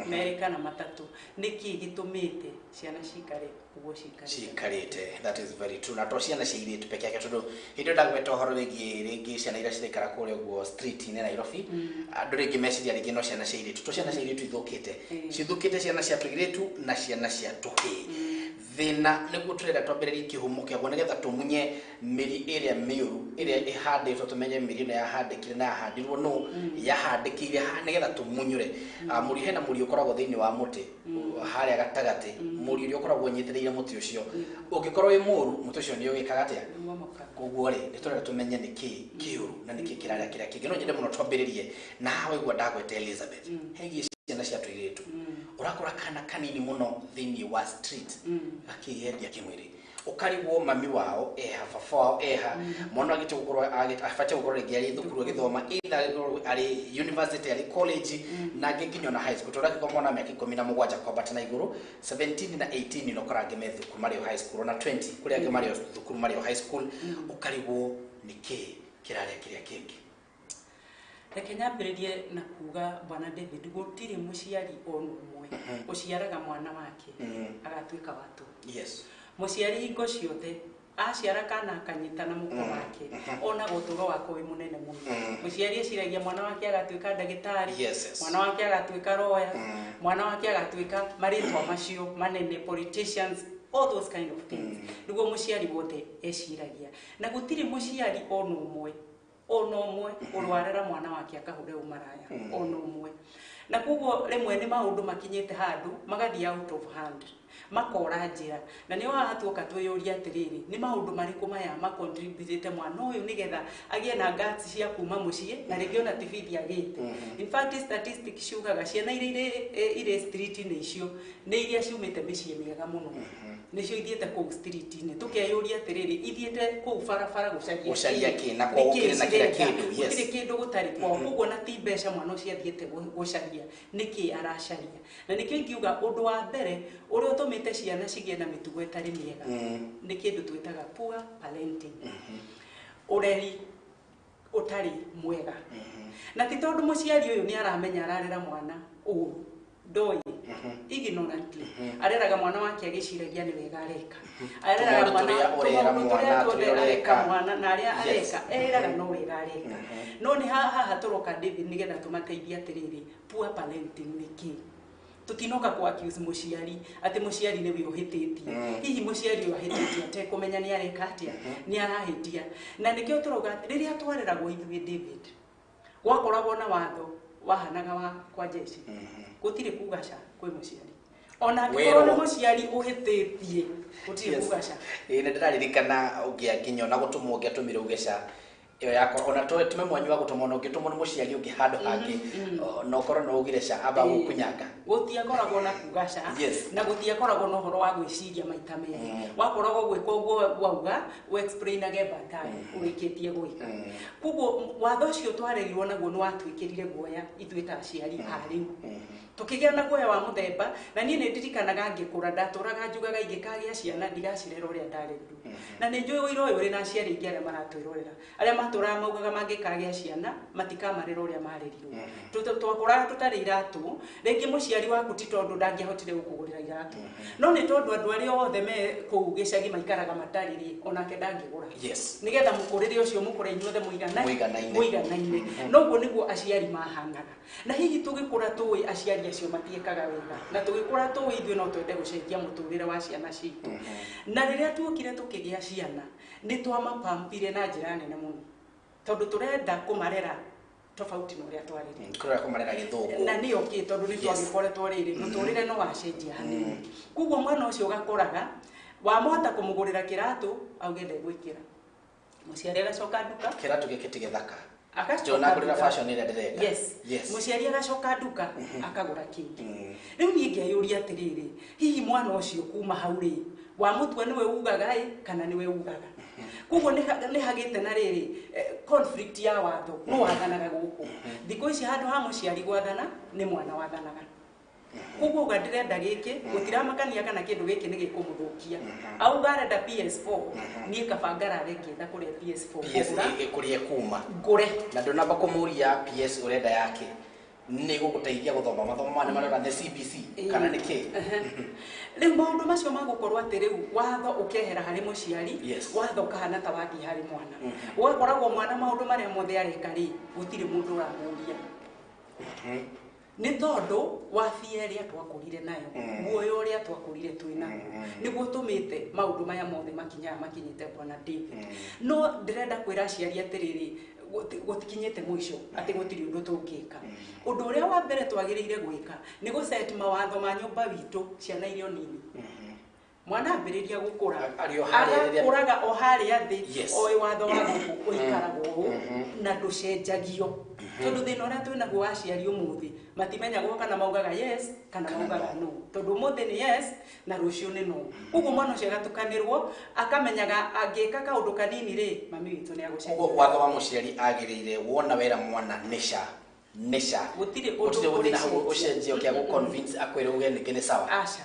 Merĩ kana matatũ. Nĩkĩ gĩtũmĩte ciana cikare ũguo cikarĩte? Cikarĩte, that is very true. Na to ciana cia irĩtu peke yake, tondũ hĩndĩ ĩyo ndagweta ũhoro wĩgiĩ rĩngĩ ciana iria ciraikara kũrĩa ũguo street-inĩ Nairobi, andũ rĩngĩ meciria rĩngĩ no ciana cia irĩtu. To ciana cia irĩtu ithũkĩte, cithũkĩte ciana cia tũirĩtu na ciana cia tũhĩĩ. Thĩna nĩguo tũrenda twambĩrĩrie kĩhumo kĩaguo, nĩgetha tũmunye mĩri ĩrĩa mĩũru ĩrĩa ĩhandĩtwo, tũmenye mĩri ĩno yahandĩkire na yahandirwo nũ, yahandĩkĩire ha, nĩgetha tũmunyũre. Mũri, hena mũri ũkoragwo thĩinĩ wa mũtĩ harĩa gatagatĩ, mũri ũrĩa ũkoragwo ũnyitĩrĩire mũtĩ ũcio. Ũngĩkorwo wĩ mũru, mũtĩ ũcio nĩ ũgĩkaga atĩa? Nĩũmomokaga. Koguo rĩ, nĩ tũrenda tũmenye nĩ kĩĩ kĩũru na nĩ kĩĩ kĩrarĩa kĩrĩa kĩngĩ. No nyende mũno twambĩrĩrie na haha waigua ndagweta Elizabeth, hegiĩ ciana cia tũirĩtu. Ũrakora kana kanini mũno thĩinĩ wa street gakĩyendia kĩmwĩrĩ, ũkarigwo mami wao eha, baba wao eha. Mwana agĩte gũkorwo abatiĩ gũkorwo rĩngĩ arĩ thukuru agĩthoma, either agĩkorwo arĩ university, arĩ college, na angĩ nginya ona high school, tondũ angĩkorwo mwana wa mĩaka 17 kwambata na igũrũ, 17 na 18, no ũkora angĩ me thukuru marĩ o high school, ona 20 kũrĩ angĩ marĩ o thukuru marĩ o high school. Ũkarigwo nĩ kĩĩ kĩrarĩa kĩrĩa kĩngĩ. Reke nyambĩrĩrie na kuga, Bwana David, gũtirĩ mũciari ona ũmwe ũciaraga mwana wake agatuĩka watu. Mũciari hingo ciothe aciara kana akanyita na mũko wake, onaga ũtũũro wake wĩ mũnene mũno. Mũciari eciragia mwana wake agatuĩka ndagĩtarĩ, mwana wake agatuĩka lawyer, mwana wake agatuĩka marĩtwa macio manene, politicians, all those kind of things, nĩguo mũciari wothe eciragia. Na gũtirĩ mũciari ona ũmwe, ona ũmwe, ũrwarĩra mwana wake akahũre ũmaraya, ona ũmwe. Na koguo rĩmwe nĩ maũndũ makinyĩte handũ magathiĩ out of hand, makora njĩra. Na nĩo haha tuoka twĩyũria atĩrĩrĩ, nĩ maũndũ marĩkũ maya macontributĩte mwana ũyũ nĩgetha agĩe na guts cia kuma mũciĩ, na rĩngĩ ona ti bithi agĩte? In fact, statistics ciugaga ciana iria irĩ street-inĩ icio nĩ iria ciumĩte mĩciĩ mĩega mũno, nĩcio ithiĩte kũu street-inĩ. Tũkeyũria atĩrĩrĩ, ithiĩte kũu barabara gũcaria Gũcaria kĩ? Kĩ? Na Nĩ kwao kĩ gũkĩrĩ na kĩrĩa cirenda? kĩndũ, yes. Gũtirĩ kĩndũ gũtarĩ kwao. Koguo na ti mbeca mwana ũcio athiĩte gũcaria, nĩkĩ aracaria? Na nĩkĩo ingiuga ũndũ wa mbere ũrĩa ũtũmĩte ciana cigĩe na mĩtugo ĩtarĩ mĩega nĩ kĩndũ twĩtaga poor parenting, ũreri ũtarĩ mwega. Na ti tondũ mũciari ũyũ nĩ aramenya ararera mwana ũru, ndoĩ, ignorantly areraga mwana wake agĩciragia nĩ wega areka. Areraga Tũmaũndũ mwana tũrĩa ũrera tũmaũndũ mwana, tũrĩa tuothe tũrĩa areka ũreka. mwana na arĩa areka, erĩraga no wega areka. No nĩ haha tũroka, David, nĩgetha tũmateithie atĩrĩrĩ, poor parenting nĩ kĩ? Tũtinoka ku accuse mũciari atĩ mũciari nĩwe ũhĩtĩtie. Hihi mũciari ũyũ ahĩtĩtie atekũmenya nĩ areka atĩa, nĩ arahĩtia? Na nĩkĩo tũrauga atĩ rĩrĩa twareragwo ithuĩ, David, gwakoragwo na watho wahanaga wa kwa jeshi, gũtirĩ kuga ca kwĩ mũciari, ona angĩkorwo nĩ Werwo. Mũciari ũhĩtĩtie, gũtirĩ kuga ca. Ĩĩ, nĩ ndĩraririkana ũngĩanginya ona gũtũmwo ũngĩatũmire uge ca ĩyo yakwa, ona tume mwanyu wa gũtũmwo, ona ũngĩtũmwo nĩ mũciari ũngĩ handũ hangĩ, na ũkorwo no ugire ca, amba gũkunyanga. Gũtiakoragwo na kuga ca. Na gũtiakoragwo na ũhoro wa gwĩciria maita merĩ. Wakoragwo gwĩka ũguo wauga, ũexplainage baadaye ũrĩkĩtie gwĩka. Koguo watho ũcio twarerirwo naguo nĩ watwĩkĩrire guoya ithuĩ ta aciari a rĩu, tũkĩgĩa na guoya wa mũthemba. Na niĩ nĩ ndirikanaga ngĩkũra ndatũraga njugaga ingĩkagĩa ciana ndigacirera ũrĩa ndarerirwo. Na nĩ njũĩ ũira ũyũ ũrĩ na aciari aingĩ arĩa maratwĩrorera, arĩa matũraga maugaga mangĩkagĩa ciana matikamarera ũrĩa marerirwo. Twakũraga tũtarĩ iratũ. Rĩngĩ mũciari waku ti tondũ ndangĩahotire gũkũgũrĩra iratũ, no nĩ tondũ andũ arĩa othe me kũu gĩcagi maikaraga matarĩ rĩ, onake ndangĩgũra, nĩgetha mũkũrĩre ũcio mũkũre inyuothe mũigana Mũiganaine. Mũiganaine. Noguo nĩguo aciari mahanaga. Na hihi tũgĩkũra tũĩ aciari acio matiĩkaga wega, na tũgĩkũra tũĩ ithuĩ no twende gũcenjia mũtũrĩre wa ciana citũ. Na rĩrĩa tuokire tũkĩgĩa ciana, nĩ twamapampire na njĩra nene mũno, tondũ tũrenda kũmarera tofauti na ũrĩa twarerirwo. Kũrĩa kũmarera gĩthũngũ. Na nĩyo kĩ? Tondũ nĩ twagĩkoretwo rĩrĩ mũtũrĩre no wacenjia hanini. Koguo mwana ũcio ũgakoraga wamũhota kũmũgũrĩra kĩratũ, auge ndegwĩkĩra. Mũciari agacoka nduka. Kĩratũ gĩkĩ ti gĩthaka. Agacoka Ndĩronagũrĩra nduka. fashion ĩrĩa ndĩrenda. Mũciari agacoka nduka akagũra kĩngĩ. Rĩu niĩ ngeyũria atĩrĩrĩ, hihi mwana ũcio kuma hau rĩ, wamũtua nĩwe ugaga ĩ kana nĩwe ugaga? Koguo nĩ hagĩte na rĩrĩ conflict ya watho no wathanaga gũkũ thikũ ici. Handũ ha mũciari gwathana, nĩ mwana wathanaga. Koguo uga ndĩrenda gĩkĩ, gũtiramakania kana kĩndũ gĩkĩ nĩ gĩkũmũthũkia. Auga arenda PS4, niĩ kaba ngarare ngĩetha kũrĩa PS4 PS ngũgũra. Ĩkũrĩa kuma. Ngũre. Na ndũnamba kũmũria PS ũrenda yake. Nĩ gũgũteithia gũthoma mathomo maya marona nĩ CBC kana nĩ kĩ? Rĩu maũndũ macio magũkorwo atĩ rĩu watho ũkehera harĩ mũciari, watho ũkahana ta wathiĩ harĩ mwana. Ũgakoragwo mwana maũndũ marĩa mothe areka rĩ, gũtirĩ mũndũ ũramũria. Nĩ tondũ wa bia ĩrĩa twakũrire nayo, guoya ũrĩa twakũrire twĩ naguo, nĩguo tũmĩte maũndũ maya mothe makinyaga makinyĩte bwana David. No ndĩrenda kwĩra aciari atĩrĩrĩ, gũtikinyĩte mũico atĩ gũtirĩ ũndũ tũngĩka. Ũndũ ũrĩa wa mbere twagĩrĩire gwĩka nĩ gũset mawatho ma nyũmba witũ ciana iria nini. Mwana ambĩrĩria gũkũra agakũraga o harĩa thĩ, oĩ watho wa gũkũ ũikaragwo ũũ na ndũcenjagio. Tondũ thĩna ũrĩa twĩ naguo wa aciari ũmũthĩ matimenyagwo kana maugaga yes kana maugaga no, tondũ ũmũthĩ nĩ yes na rũciũ nĩ no. Koguo mwana ũcio agatukanĩrwo akamenyaga angĩka kaũndũ kanini rĩ, mami witũ nĩ agũcenjia. Koguo watho wa mũciari agĩrĩire wona wera mwana nĩ ca gũtirĩ ũndũ ũcenjio kĩa gũ convince akwĩre uge nĩngĩ nĩ sawa. Aca,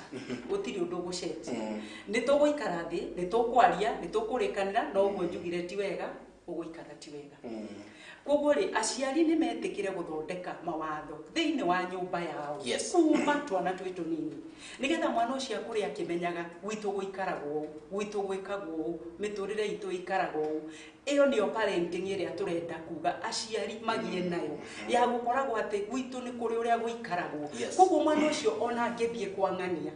gũtirĩ ũndũ ũgũcenjia. Nĩ tũgũikara thĩ, nĩ tũkwaria, nĩ tũkũrĩkanĩra, no ũguo njugire ti wega, ũgũikara ti wega. Koguo rĩ, aciari nĩ metĩkĩre gũthondeka mawatho thĩinĩ wa nyũmba yao kuma twana twĩ tũnini, nĩgetha mwana ũcio akũre akĩmenyaga gwitũ gũikaragwo ũũ, gwitũ gwĩkagwo ũũ, mĩtũrĩre itũ ĩikaragwo ũũ. Ĩyo nĩyo parenting ĩrĩa tũrenda kuga aciari magĩe nayo, ya gũkoragwo atĩ gwitũ nĩ kũrĩ ũrĩa gũikaragwo. Koguo mwana ũcio ona angĩthiĩ kwa ng'ania,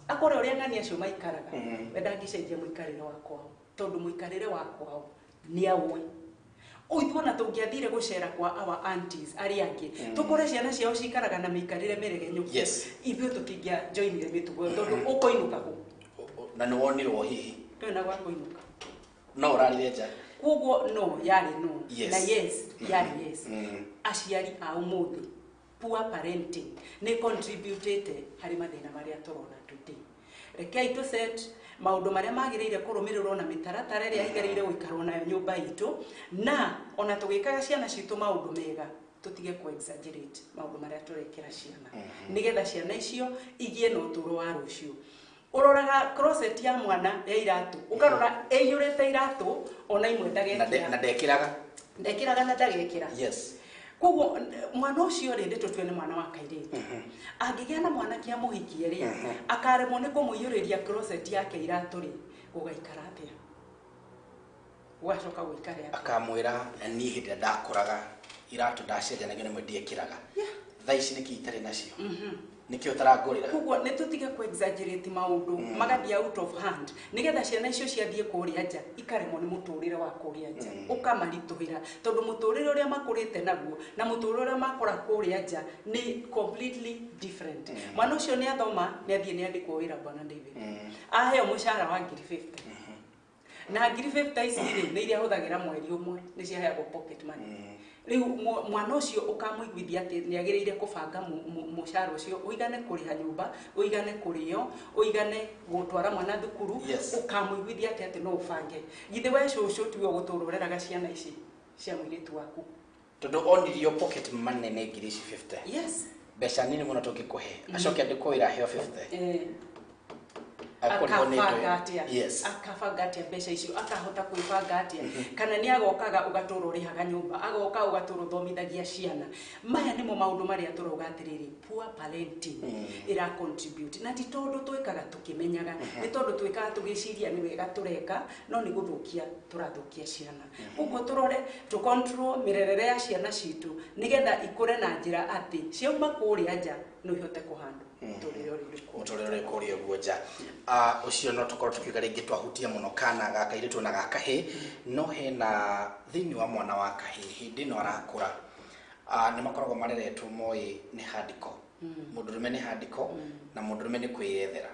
akore ũrĩa ng'ania acio maikaraga, we ndangĩcenjia mũikarĩre wa kwao, tondũ mũikarĩre wa kwao nĩ aũĩ. Ithuĩ ona tũngĩathire gũcera kwa our aunties arĩa angĩ, tũkore ciana ciao cikaraga na mĩikarĩre mĩregenyũku, ithuĩ tũtingĩa joinire mĩtugo ĩyo, tondũ ũkũinũka kũ? Na nĩ wonirwo hihi? Ndũrĩ na gwa kũinũka. No ũrarire nja? Koguo no yarĩ no, na yes yarĩ yes. Aciari a ũmũthĩ, poor parenting nĩ contributĩte harĩ mathĩna marĩa tũrona today. Rekei tũ set maũndũ marĩa magĩrĩire kũrũmĩrĩrwo na mĩtaratara ĩrĩa ĩgĩrĩire gũikarwo nayo nyũmba itũ, na ona tũgĩkaga ciana citũ maũndũ mega tũtige kũ exaggerate maũndũ marĩa tũrekĩra ciana, nĩgetha ciana icio igĩe na ũtũũro wa rũciũ. Ũroraga closet ya mwana ya iratũ, ũkarora ĩiyũrĩte iratũ ona imwe ndagekĩra. Na ndekĩraga. Ndekĩraga na ndagekĩra. Koguo mwana ũcio rĩ, nĩtũtue nĩ mwana wa kairĩtu, angĩgĩa na mwanake amũhikie rĩ, akaremwo nĩ kũmũiyũrĩria closet yake iratũ rĩ, gũgaikara atĩa? Gũgacoka gũikare atĩa? Akamwĩra niĩ hĩndĩ ĩrĩa ndakũraga iratũ ndacenjanagia nĩmwe ndiekĩraga. Thaa ici nĩkĩ itarĩ nacio? Nĩkĩo ũtarangũrĩra? Koguo nĩ tũtige kũ exaggerate maũndũ magathiĩ out of hand, nĩgetha ciana icio ciathiĩ kũrĩa nja ikaremwo nĩ mũtũrĩre wa kũrĩa nja, ũkamaritũhĩra, tondũ mũtũrĩre ũrĩa makũrĩte naguo na mũtũrĩre ũrĩa makũra kũrĩa nja nĩ completely different. Mwana ũcio nĩ athoma, nĩ athiĩ nĩ andĩkwo wĩra bwana David, aheo mũcara wa ngiri 50, na ngiri 50 ici rĩ, nĩ iria ahũthagĩra mweri ũmwe, nĩ ciaheagwo pocket money. Rĩu mwana ũcio ũkamũiguithia atĩ nĩ agĩrĩire kũbanga mũcara ũcio ũigane kũrĩha nyũmba, ũigane kũrĩo, ũigane gũtwara mwana thukuru, ũkamũiguithia atĩ no ũbange. Githĩ we cũcũ tiwe ũgũtũra ũreraga ciana ici cia mũirĩtu waku? Tondũ onirio pocket money nĩ ngiri ici 50. Mbeca nini mũno tũngĩkũhe. Acoke andĩkwo wĩra aheo 50. Akabanga atĩa? Akabanga atĩa mbeca icio? Akahota kwĩbanga atĩa? Kana nĩ agokaga ũgatũra ũrĩhaga nyũmba, agoka ũgatũra ũthomithagia ciana. Maya nĩmo maũndũ marĩa tũrauga atĩrĩrĩ, poor parenting ĩra contribute. Na ti tondũ twĩkaga tũkĩmenyaga, nĩ tondũ twĩkaga tũgĩciria nĩ wega tũreka, no nĩ gũthũkia tũrathũkia ciana. Koguo tũrore, tũ control mĩrerere ya ciana citũ nĩgetha ikũre na njĩra atĩ ciauma kũrĩa nja no ihote kũhandwo mũtũrĩre ũrĩa ũrĩ kũu. Mũtũrĩre ũrĩ kũrĩa ũguo nja. Ũcio no tũkorwo tũkiuga rĩngĩ twahutia mũno kana ga kairĩtu na ga kahĩĩ, no hena thĩinĩ wa mwana wa kahĩĩ hĩndĩ ĩno arakũra, nĩ makoragwo mareretwo moĩ nĩ handiko. Mũndũrũme nĩ handiko na mũndũrũme nĩ kwĩyethera.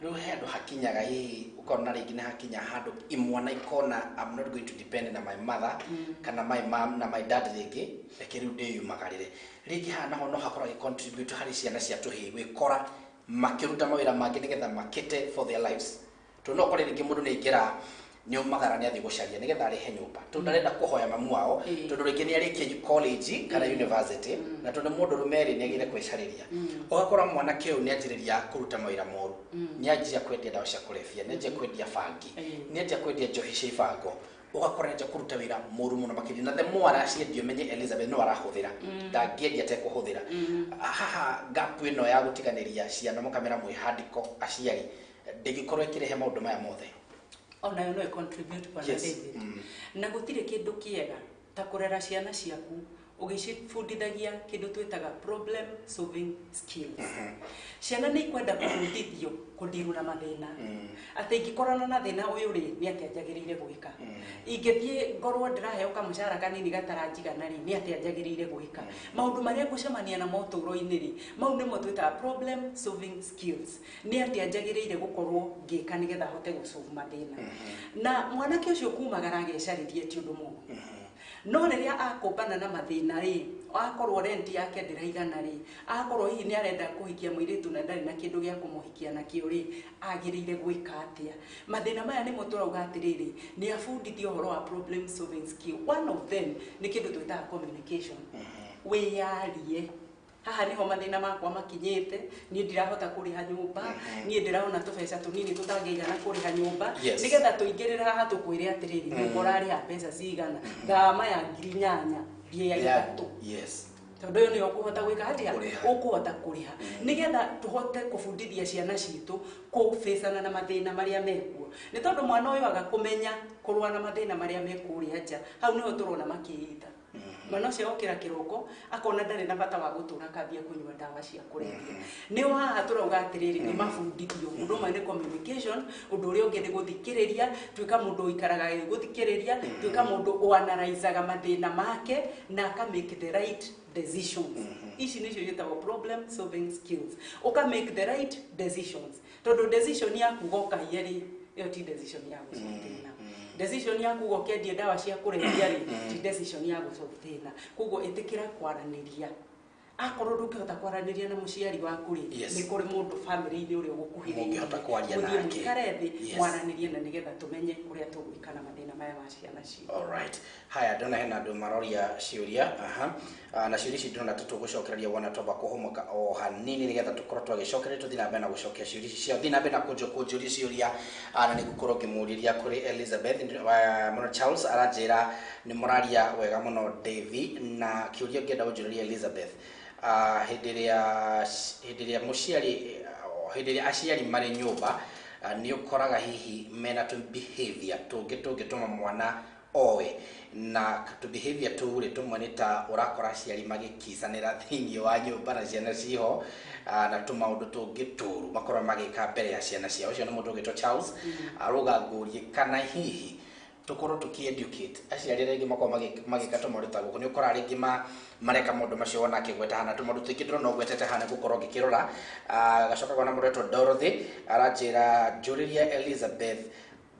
Rĩu he handũ hakinyaga hihi ũkona rĩngĩ nĩ hakinya handũ imwana ikona I'm not going to depend na my mother kana my mom na my dad rĩngĩ, reke rĩu ndĩyumagarĩre. Rĩngĩ haha naho no hakorwo agĩ contribute harĩ ciana cia tũhĩĩ gwĩkora makĩruta mawĩra mangĩ nĩgetha makĩte for their lives. Tondũ no ũkore rĩngĩ mũndũ nĩ aingĩra nĩ umagara nĩ athiĩ gũcaria nĩgetha arĩhe nyũmba, tondũ ndarenda kũhoya mamu wao, tondũ rĩngĩ nĩ arĩkia college kana university, na tondũ mũndũrũme rĩ nĩ agĩrĩire kwĩcarĩria. Ũgakora mwanake ũyũ nĩ anjĩrĩria kũruta mawĩra moru, nĩ anjia kwendia ndawa cia kũrebia, nĩ anjia kwendia bangi, nĩ anjia kwendia njohi cia ibango. Ũgakora nja kũruta wĩra mũru mũno makĩria na the more araciendia ũmenye Elizabeth no arahũthĩra ndangĩendia atekũhũthĩra. Haha gap ĩno ya gũtiganĩria ciana mũkamera mwĩ handĩko aciari ndĩngĩkorwo ĩkĩrehe maũndũ maya mothe. Onayo no ĩ-contribute Bwana David. Na gũtirĩ kĩndũ kĩega ta kũrera ciana ciaku ũgĩcibundithagia kĩndũ twĩtaga problem solving skills. Ciana nĩ ikwenda kũbundithio kũndiru na mathĩna. Atĩ ingĩkorana na thĩna ũyũ rĩ, nĩ atĩa njagĩrĩire gwĩka. Ingĩthiĩ ngorwo ndĩraheo kamũcara kanini gataranjigana rĩ, nĩ atĩa njagĩrĩire gwĩka. Maũndũ marĩa ngũcemania namo ũtũũro-inĩ rĩ, mau nĩmo twĩtaga problem solving skills. Nĩ atĩa njagĩrĩire gũkorwo ngĩka nĩgetha hote gũsolve mathĩna. Na mwanake ũcio kumagara agecarĩrie ti ũndũ mũũru. No rĩrĩa akũmbana na mathĩna rĩ, akorwo rent yake ndĩraigana rĩ, akorwo hihi nĩ arenda kũhikia mũirĩtu na ndarĩ na kĩndũ gĩa kũmũhikia nakĩo rĩ, agĩrĩire gwĩka atĩa? Mathĩna maya nĩmo tũrauga atĩrĩrĩ, nĩ abundithio ũhoro wa problem solving skill. One of them nĩ kĩndũ twĩtaga communication. Wĩyarie. Haha niho mathĩna makwa makinyĩte, niĩ ndirahota kũrĩha nyũmba, niĩ ndĩraona tũbeca tũnini tũtangĩigana kũrĩha nyũmba, nĩgetha tũingĩrĩre haha tũkwĩre atĩrĩrĩ, nyũmba ũrarĩha mbeca cigana, thama ya 8,000 thiĩ ya 3. Tondũ ũyũ nĩyo ũkũhota gwĩka atĩa? Ũkũhota kũrĩha. Nĩgetha tũhote kũbundithia ciana citũ kũbĩcana na mathĩna marĩa mekuo. Nĩ tondũ mwana ũyũ aga kũmenya kũrũa na mathĩna marĩa mekũrĩa nja, hau nĩho tũrona makĩĩita. Mwana ũcio okĩra kĩroko akona ndarĩ na bata wa gũtũra akambia kũnyua ndawa cia kũrebia. Nĩho haha tũrauga atĩrĩrĩ, nĩ mabundithio. Ũndũ ũmwe nĩ communication, ũndũ ũrĩa ũngĩ nĩ gũthikĩrĩria, tuĩka mũndũ ũikaraga gũthikĩrĩria, tuĩka mũndũ ũanalyzaga mathĩna make na aka make the right decisions. Ici nĩcio ciĩtagwo problem solving skills. Ũka make the right decisions. Tondũ decision yaku goka rĩ, ĩyo ti decision ya gũsolve thĩna. Decision yaku ũkendie ndawa cia kũrebia rĩ, ti decision ya gũsolve thĩna. Koguo ĩtĩkĩra kwaranĩria. Akorwo ndũngĩhota kwaranĩria na mũciari waku rĩ, nĩ kũrĩ mũndũ family-inĩ ũrĩa ũgũkuhĩrĩirie. Mũngĩhota kwaria nake. Mũikare thĩ, mwaranĩrie na nĩgetha tũmenye ũrĩa tũgwĩka na mathĩna maya ma ciana citũ. All right. Haya, ndona hena andũ maroria ciũria. Na ciũria ici ndĩrona tũtũgũcokereria wona twamba kũhũmũka o hanini nĩgetha tũkorwo twagĩcokereria tũthiĩ na mbere na gũcokia ciũria ici ciao. Thiĩ na mbere na kũnjũria ciũria, na nĩngũkorwo ngĩmũũrĩria kũrĩ Elizabeth. Mũno Charles aranjĩra nĩ mũraria wega mũno Davy, na kĩũria ngĩenda gũnjũrĩria Elizabeth. Hĩndĩ ĩrĩa mũciari, hĩndĩ ĩrĩa aciari marĩ nyũmba, nĩ ũkoraga hihi mena tũ behavior tũngĩ tũngĩtũma mwana oe, na tũ behavior tũu rĩ, tũmwe nĩ ta ũrakora aciari magĩkicanĩra thĩinĩ wa nyũmba na ciana ciho, na tũmaũndũ tũngĩ tũru makorwo magĩka mbere ya ciana ciao. Ũcio nĩ mũndũ ũgwĩtwo Charles. Arauga ngũrie kana hihi tũkorwo tũkĩ-educate aciari arĩa angĩ makorwo magĩka tũmaũndũ ta gũkũ. Nĩ ũkoraga rĩngĩ mareka maũndũ macio wona akĩgweta hana tũmaũndũ tũingĩ ndĩrona ũgwetete hana gũkorwo ngĩkĩrora. Gacoka ngona mũndũ etwo Dorothy aranjĩra njũrĩrie Elizabeth,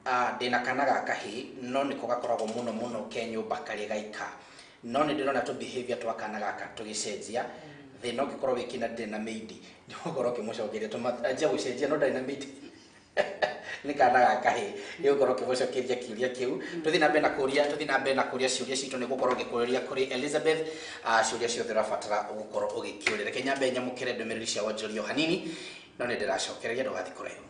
ndĩna kana ga kahĩĩ no nĩko gakoragwo mũno mũno ke nyũmba karĩ gaika, no nĩ ndĩrona tũ behavior twa kana gaka tũgĩcenjia. Thĩna ũngĩkorwo wĩ kĩna ndĩrĩ na maid, nĩ ũgũkorwo ũkĩmũcokeria anjia gũcenjia no ndarĩ na maid nĩ kana ga kahĩĩ, nĩ ũgũkorwo ũkĩmũcokeria kĩũria kĩu. Tũthiĩ na mbere na kũria, tũthiĩ na mbere na kũria ciũria citũ, nĩ gũkorwo ngĩkũrĩria kũrĩ Elizabeth, ciũria ciothe ũrabatara gũkorwo ũgĩkĩũria. Reke nyambe nyamũkĩre ndũmĩrĩri cia wonjoria o hanini, no nĩ ndĩracokereria, ndũgathiĩ kũraihu.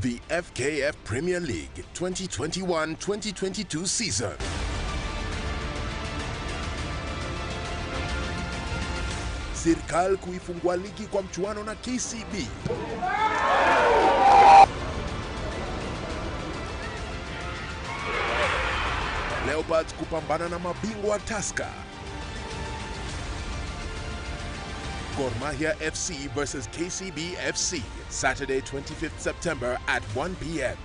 The FKF Premier League 2021-2022 season. Serikali kuifungua ligi kwa mchuano na KCB. Leopards kupambana na mabingwa Tusker. Gor Mahia FC versus KCB FC, Saturday 25th September at 1 p.m.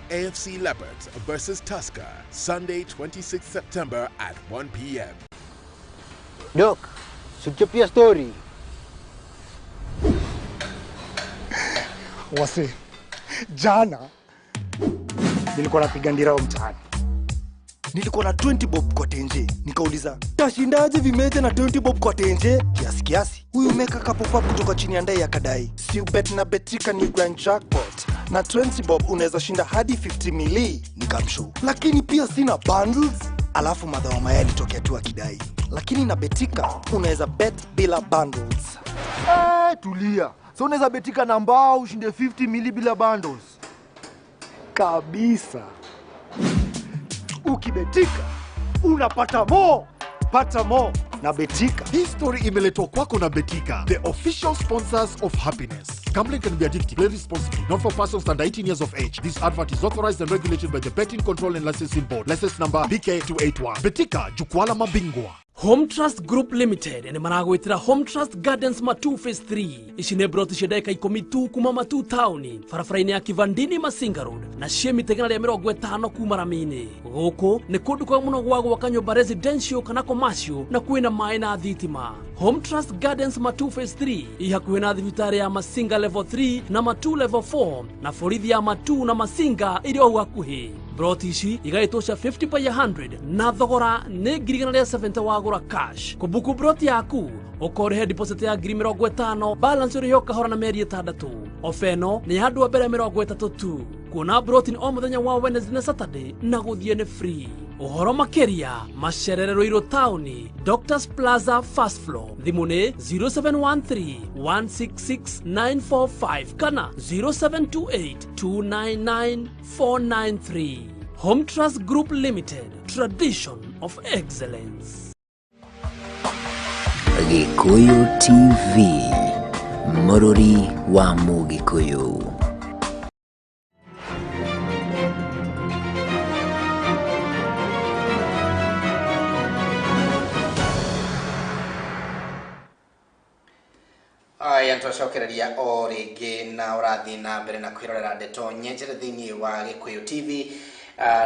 AFC Leopards versus Tusker, Sunday 26th September at 1 p.m. Doc, suchapia story. Wase, jana nilikuwa napiga ndirao mtaani. Nilikuwa na 20 bob kwa tenje. Nikauliza, tashindaje vimeja na 20 bob kwa tenje? Kiasi kiasi. Huyu meka kapop up kutoka chini ya ndai akadai, si ubet na betika ni grand jackpot. Na 20 bob unaweza shinda hadi 50 mili. Nikamshow. Lakini pia sina bundles. Alafu madhao mayai alitokea tu akidai. Lakini na Betika unaweza bet bila bundles. Tulia. So unaweza betika na mbao ushinde 50 mili bila bundles. Kabisa. Ukibetika unapata mo. Pata mo na Betika. Hii story imeletwa kwako na Betika, the official sponsors of happiness. Gambling can be addictive. Play responsibly. Not for persons under 18 years of age. This advert is authorized and regulated by the Betting Control and Licensing Board. License number BK281. Betika, jukwaa la mabingwa. Home Trust Group Limited nĩ maragwĩtĩra Home Trust Gardens Matu Phase 3. Ici nĩ broti cia ndagĩka 10 tu kuma Matu Town, barabara-inĩ ya Kivandini Masinga Road na ciĩ mita 150 kuma rami-inĩ. Gũkũ nĩ kũndũ kwega mũno gwa gwaka nyũmba residential kana commercial na kwĩna maĩ na thitima. Home Trust Gardens Matu Phase 3 ĩ hakuhĩ na thibitarĩ ya Masinga Level 3 na Matu Level 4 na borithi ya Matu na Masinga ĩrĩ o hau hakuhĩ. Broti ici igaĩtwo cia 50 by 100 na thogora nĩ 170 wagũra cash. Kũbuku broti yaku ũkorĩhe deposit ya 50,000, balance ũrĩhe ũkahora na mĩeri 6. Ofa ĩno nĩ ya andũ a mbere 30 tu. Kuona broti nĩ o mũthenya wa Wednesday na Saturday na gũthiĩ nĩ free. Ũhoro makĩria macerere Ruiru Town, Doctors Plaza first floor. Thimũ nĩ 0713 166 945 kana 0728 299 493. Home Trust Group Limited, tradition of excellence. Gikuyu TV, Mũrũri wa Mũgĩkũyũ. Aya, twacokereria o rĩngĩ na ũrathiĩ na mbere na kwĩrorera ndeto nyenjere thĩinĩ wa Gĩkũyũ TV.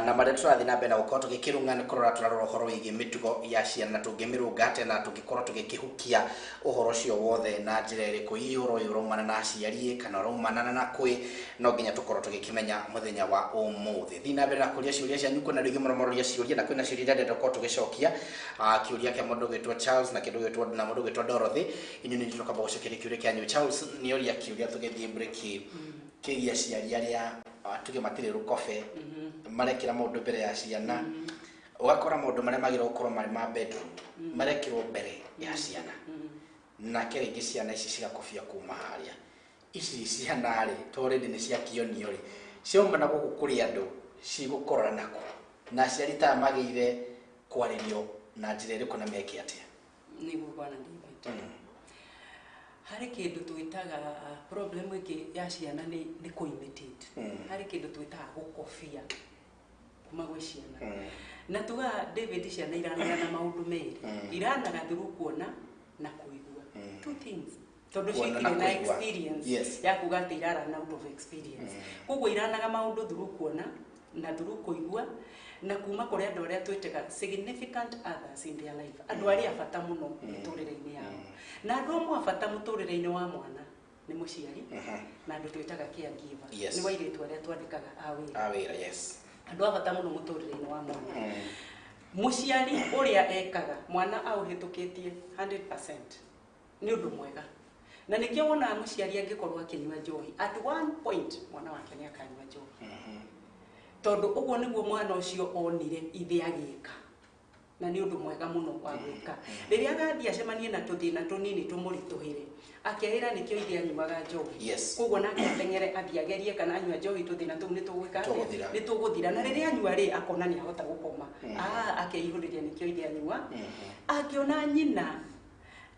Na marĩa tũrathiĩ na mbere na gũkorwo tũgĩkĩrũnga nĩ kũrora tũrarora ũhoro wĩgiĩ mĩtugo ya ciana na tũngĩmĩrũnga atĩa na tũngĩkorwo tũgĩkĩhukia ũhoro ũcio wothe na njĩra ĩrĩkũ. Hihi ũhoro ũyũ ũraumana na aciari kana ũraumana na kwĩ, no nginya tũkorwo tũgĩkĩmenya mũthenya wa ũmũthĩ. Thiĩ na mbere na kũria ciũria cianyu, kwĩna andũ aingĩ mũno maroria ciũria na kwĩna ciũria iria ndĩrenda gũkorwo tũgĩcokia. Kĩũria kĩa mũndũ ũgwĩtwo Charles na kĩndũ ũgwĩtwo na mũndũ ũgwĩtwo Dorothy. Inyuĩ nĩ tũkamba gũcokeria kĩũria kĩanyu. Charles nĩ oria kĩũria tũgĩthiĩ break kĩgiĩ aciari arĩa tuge matirĩ rũkobe, marekĩra maũndũ mbere ya ciana, ũgakora maũndũ marĩa magĩrĩirwo gũkorwo marĩ ma bedroom marekĩrwo mbere ya ciana, nake rĩngĩ ciana ici cigakobia kuma harĩa. Ici ciana rĩ, to already nĩ ciakĩonio rĩ, ciauma na gũkũ kũrĩ andũ cigũkorora nako, na aciari ta aya magĩrĩire kwarĩrio na njĩra ĩrĩkũ na meke atĩa? Nĩguo bwana David. Harĩ kĩndũ twĩtaga problem ĩngĩ ya ciana nĩ kũ-imitate. Harĩ kĩndũ twĩtaga gũkobia kuma gwĩ ciana. Na tugaga David, ciana iranaga na maũndũ merĩ. Iranaga through kuona na kũigua. Two things. Tondũ Kuona na citirĩ na kũigua. experience ya kuga atĩ irarana out of experience. Koguo iranaga maũndũ through kuona na through kũigua na kuma kũrĩ andũ arĩa twĩtaga significant others in their life, andũ arĩa a bata mũno mĩtũrĩre-inĩ yao. Na andũ amwe a bata mũtũrĩre-inĩ wa mwana nĩ mũciari na andũ twĩtaga caregiver. Nĩ wairĩtu arĩa twandĩkaga a wĩra. A wĩra, yes. Andũ a bata mũno mũtũrĩre-inĩ wa mwana. Mũciari ũrĩa ekaga mwana aũhĩtũkĩtie 100% nĩ ũndũ mwega. Na nĩkĩo wonaga mũciari angĩkorwo akĩnyua njohi at one point mwana wake nĩ akanyua njohi. Tondũ ũguo nĩguo mwana ũcio onire ithe agĩka. Na nĩ ũndũ mwega mũno wa gwĩka. Rĩrĩa agathiĩ acemanie na tũthĩna tũnini tũmũritũhĩre, akeĩra nĩkĩo ithe anyuaga njohi. Koguo nake ateng'ere athiĩ agerie kana anyua njohi tũthĩna tũu nĩ tũgwĩka atĩa? Tũgũthira. Nĩ tũgũthira. Na rĩrĩa anyua rĩ, akona nĩ ahota gũkoma. Akeihũrĩria nĩkĩo ithe anyua. Angĩona nyina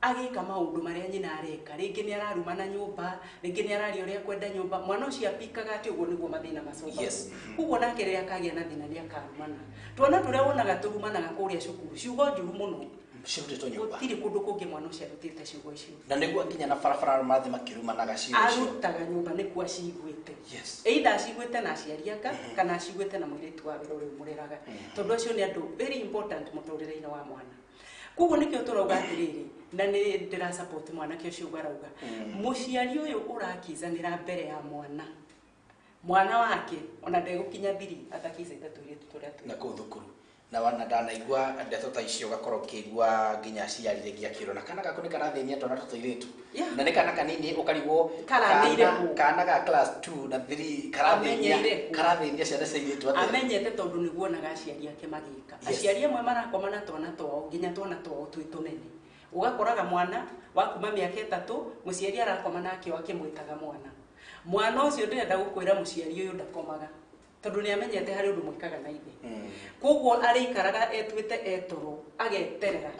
agĩka maũndũ marĩa nyina areka, rĩngĩ nĩ ararumana nyũmba, rĩngĩ nĩ araria ũrĩa kwenda nyũmba, mwana ũcio apikaga atĩ ũguo nĩguo mathĩna macokaga. Koguo nake rĩrĩa akagĩa na thĩna nĩ akarumana. Twana tũrĩa wonaga tũrumanaga kũrĩa cukuru, ciugo njũru mũno. Cirutĩtwo nyũmba. Gũtirĩ kũndũ kũngĩ mwana ũcio arutĩte ciugo icio. Na nĩguo nginya na barabara marathiĩ makĩrumanaga ciugo icio. Arutaga nyũmba nĩkuo aciguĩte. Either aciguĩte na aciari aka, kana aciguĩte na mũirĩtu wa wĩra ũrĩa ũmũreraga. Tondũ acio nĩ andũ very important mũtũrĩre-inĩ wa mwana. Koguo nĩkĩo tũrauga atĩrĩrĩ, na nĩ ndĩra support mwanake ũcio ũguo arauga. Mũciari ũyũ ũrakizanĩra mbere ya mwana, mwana wake ona ndegũkinya thiri atakicĩte tũirĩtu tũrĩa twĩ na kũu thukuru. Na wana ndanaigua ndeto ta icio ũgakorwo ũkĩigua nginya aciari rĩngĩ akĩrwo na kana gaku nĩ karathĩnia twana tũtũ Yeah. na nĩ kana kanini ũkarigwo Karathĩire kana- kũ? kana ga class 2 na 3 karathĩnia Amenyeire kũ? karathĩnia ciana cia airĩtu atĩa? Amenyete tondũ nĩguo onaga aciari ake magĩka. Yes. Aciari amwe marakoma na twana twao nginya twana twao twĩ tũnene, ũgakoraga mwana wa kuma mĩaka 3 mũciari arakoma nake o akĩmwĩtaga mwana. Mwana ũcio ndĩrenda gũkwĩra mũciari ũyũ ndakomaga tondũ nĩ amenyete harĩ ũndũ mwĩkaga na ithe. Koguo arĩikaraga etuĩte etoro ageterera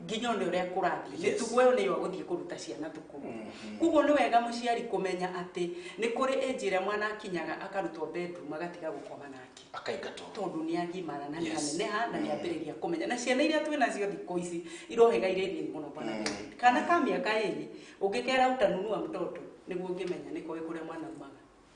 nginya one ũrĩa kũrathiĩ. Mĩtugo ĩyo nĩyo agũthiĩ kũruta ciana thukuru. Koguo nĩ wega mũciari kũmenya atĩ nĩ kũrĩ age ĩrĩa mwana akinyaga akarutwo bedroom agatiga gũkoma nake. Akaingatwo. Tondũ nĩ agimara na nĩ aneneha na nĩ ambĩrĩria kũmenya. Na ciana iria twĩ nacio thikũ ici irohĩga irĩ nini mũno, bwana David. Kana ka mĩaka 2 ũngĩkera utanunua mtoto nĩguo ũngĩmenya nĩ koĩ kũrĩa mwana umaga.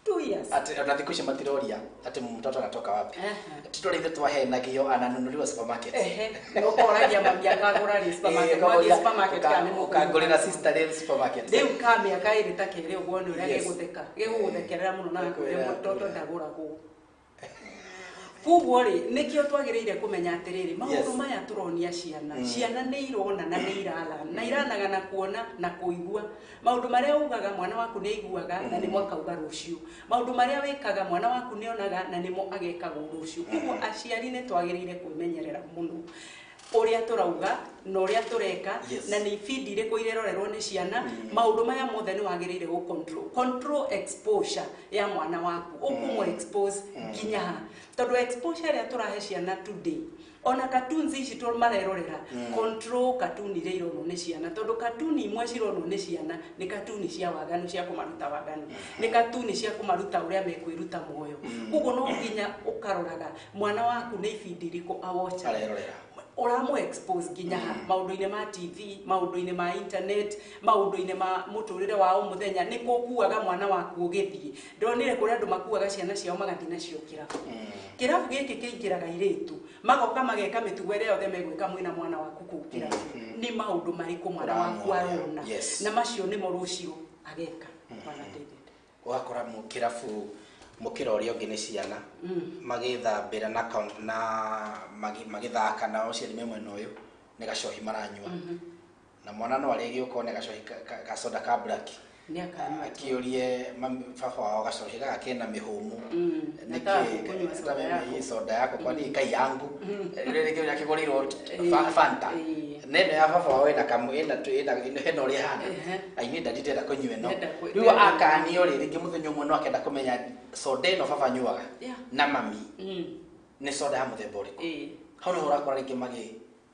2 years. Ati ona thikũ ici matiroria ati mtoto anatoka wapi. Ehe. Ti tũrĩa ithuĩ twahenagio ananunuliwa supermarket. Ehe, ũkoragia mami akagũra rĩ supermarket, mwathiĩ supermarket kana nĩ mũkũgũra. Ũkangũrĩra sister rĩ supermarket. Rĩu ka mĩaka 2 ta kerĩ ũguo nĩ ũrĩa gĩgũtheka gĩgũgũthekerera mũno na gakwĩre Gĩkwĩra, mũtoto ndagũragwo. Koguo rĩ, nĩkĩo twagĩrĩire kũmenya atĩrĩrĩ, maũndũ maya tũronia ciana, ciana nĩ irona na nĩ irara na iranaga na kuona na kũigua. Maũndũ marĩa ugaga mwana waku nĩ aiguaga na nĩmo akauga rũciũ. Maũndũ marĩa wĩkaga mwana waku nĩ onaga na nĩmo agekagwo rũciũ. Koguo aciari nĩ twagĩrĩire kwĩmenyerera mũno ũrĩa tũrauga na ũrĩa tũreka na nĩ ibindi irĩkũ irerorerwo nĩ ciana. Maũndũ maya mothe nĩ wagĩrĩire gũ control exposure ya mwana waku, ũkũmũ expose nginya ha, tondũ exposure ĩrĩa tũrahe ciana today, ona cartoons ici tũ marerorera, control cartoon iria ironwo nĩ ciana, tondũ cartoon imwe cironwo nĩ ciana nĩ cartoon cia waganu, cia kũmaruta waganu, nĩ cartoon cia kũmaruta ũrĩa mekwĩruta muoyo. Koguo no nginya ũkaroraga mwana waku nĩ ibindi irĩkũ awocha, arerorera, ũramũ expose nginya ha maũndũ-inĩ ma TV, maũndũ-inĩ ma internet, maũndũ-inĩ ma mũtũrĩre wa o mũthenya. Nĩ kũkuaga mwana waku ũgĩthiĩ. Ndonire kũrĩa andũ makuaga ciana ciao magathiĩ nacio kĩrabu. Kĩrabu gĩkĩ kĩingĩraga airĩtu magoka mageka mĩtugo ĩrĩa yothe megwĩka mwĩna mwana waku kũu kĩrabu. Nĩ maũndũ marĩkũ mwana waku ũramuonia. arona? Na macio nĩmo rũciũ ageka, bwana David. Ũgakora kĩrabu mũkĩra ũrĩa ũngĩ nĩ ciana magĩthambĩra na na magĩthaka, nao aciari me mwena ũyũ nĩ gacohi maranyua, na mwana no arĩe gĩũka one gacohi ka soda ka black. Nĩ akanyua. Akĩũrie baba wao, gacohi gaka kena mĩhũmũ Nataka kunywa soda yako. Soda yako kwani kai yangu rĩrĩ kĩrĩa kĩgũrĩirwo Fanta neno ya baba wao ĩna kamwe ĩna ĩna hena ũrĩa ĩhana. Aini ndadi ndĩrenda kũnyua ĩno. Rĩu akanio rĩ, rĩngĩ mũthenya ũmwe no akenda kũmenya soda ĩno baba anyuaga na mami nĩ soda ya mũthemba ũrĩkũ. Hau nĩho ũrakora rĩngĩ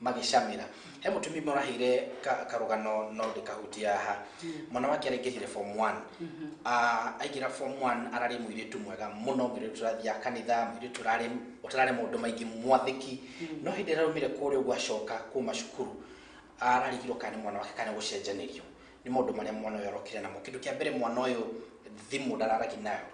magĩcamĩra. He mũtumia ũmwe ũraheire karũgano no ndĩkahutia haha. Mwana wake araingĩrire form 1. Aingĩra form 1 ararĩ mũirĩtu mwega mũno, mũirĩtu ũrathiaga kanitha, mũirĩtu ũrarĩ ũtararĩ maũndũ maingĩ, mwathĩki. No hĩndĩ ĩrĩa araumire kũrĩa ũguo acoka kuma cukuru, ararigirwo kana nĩ mwana wake kana gũcenjanĩrio nĩ maũndũ marĩa mwana ũyũ arokire namo. Kĩndũ kĩa mbere, mwana ũyũ thimũ ndararagia nayo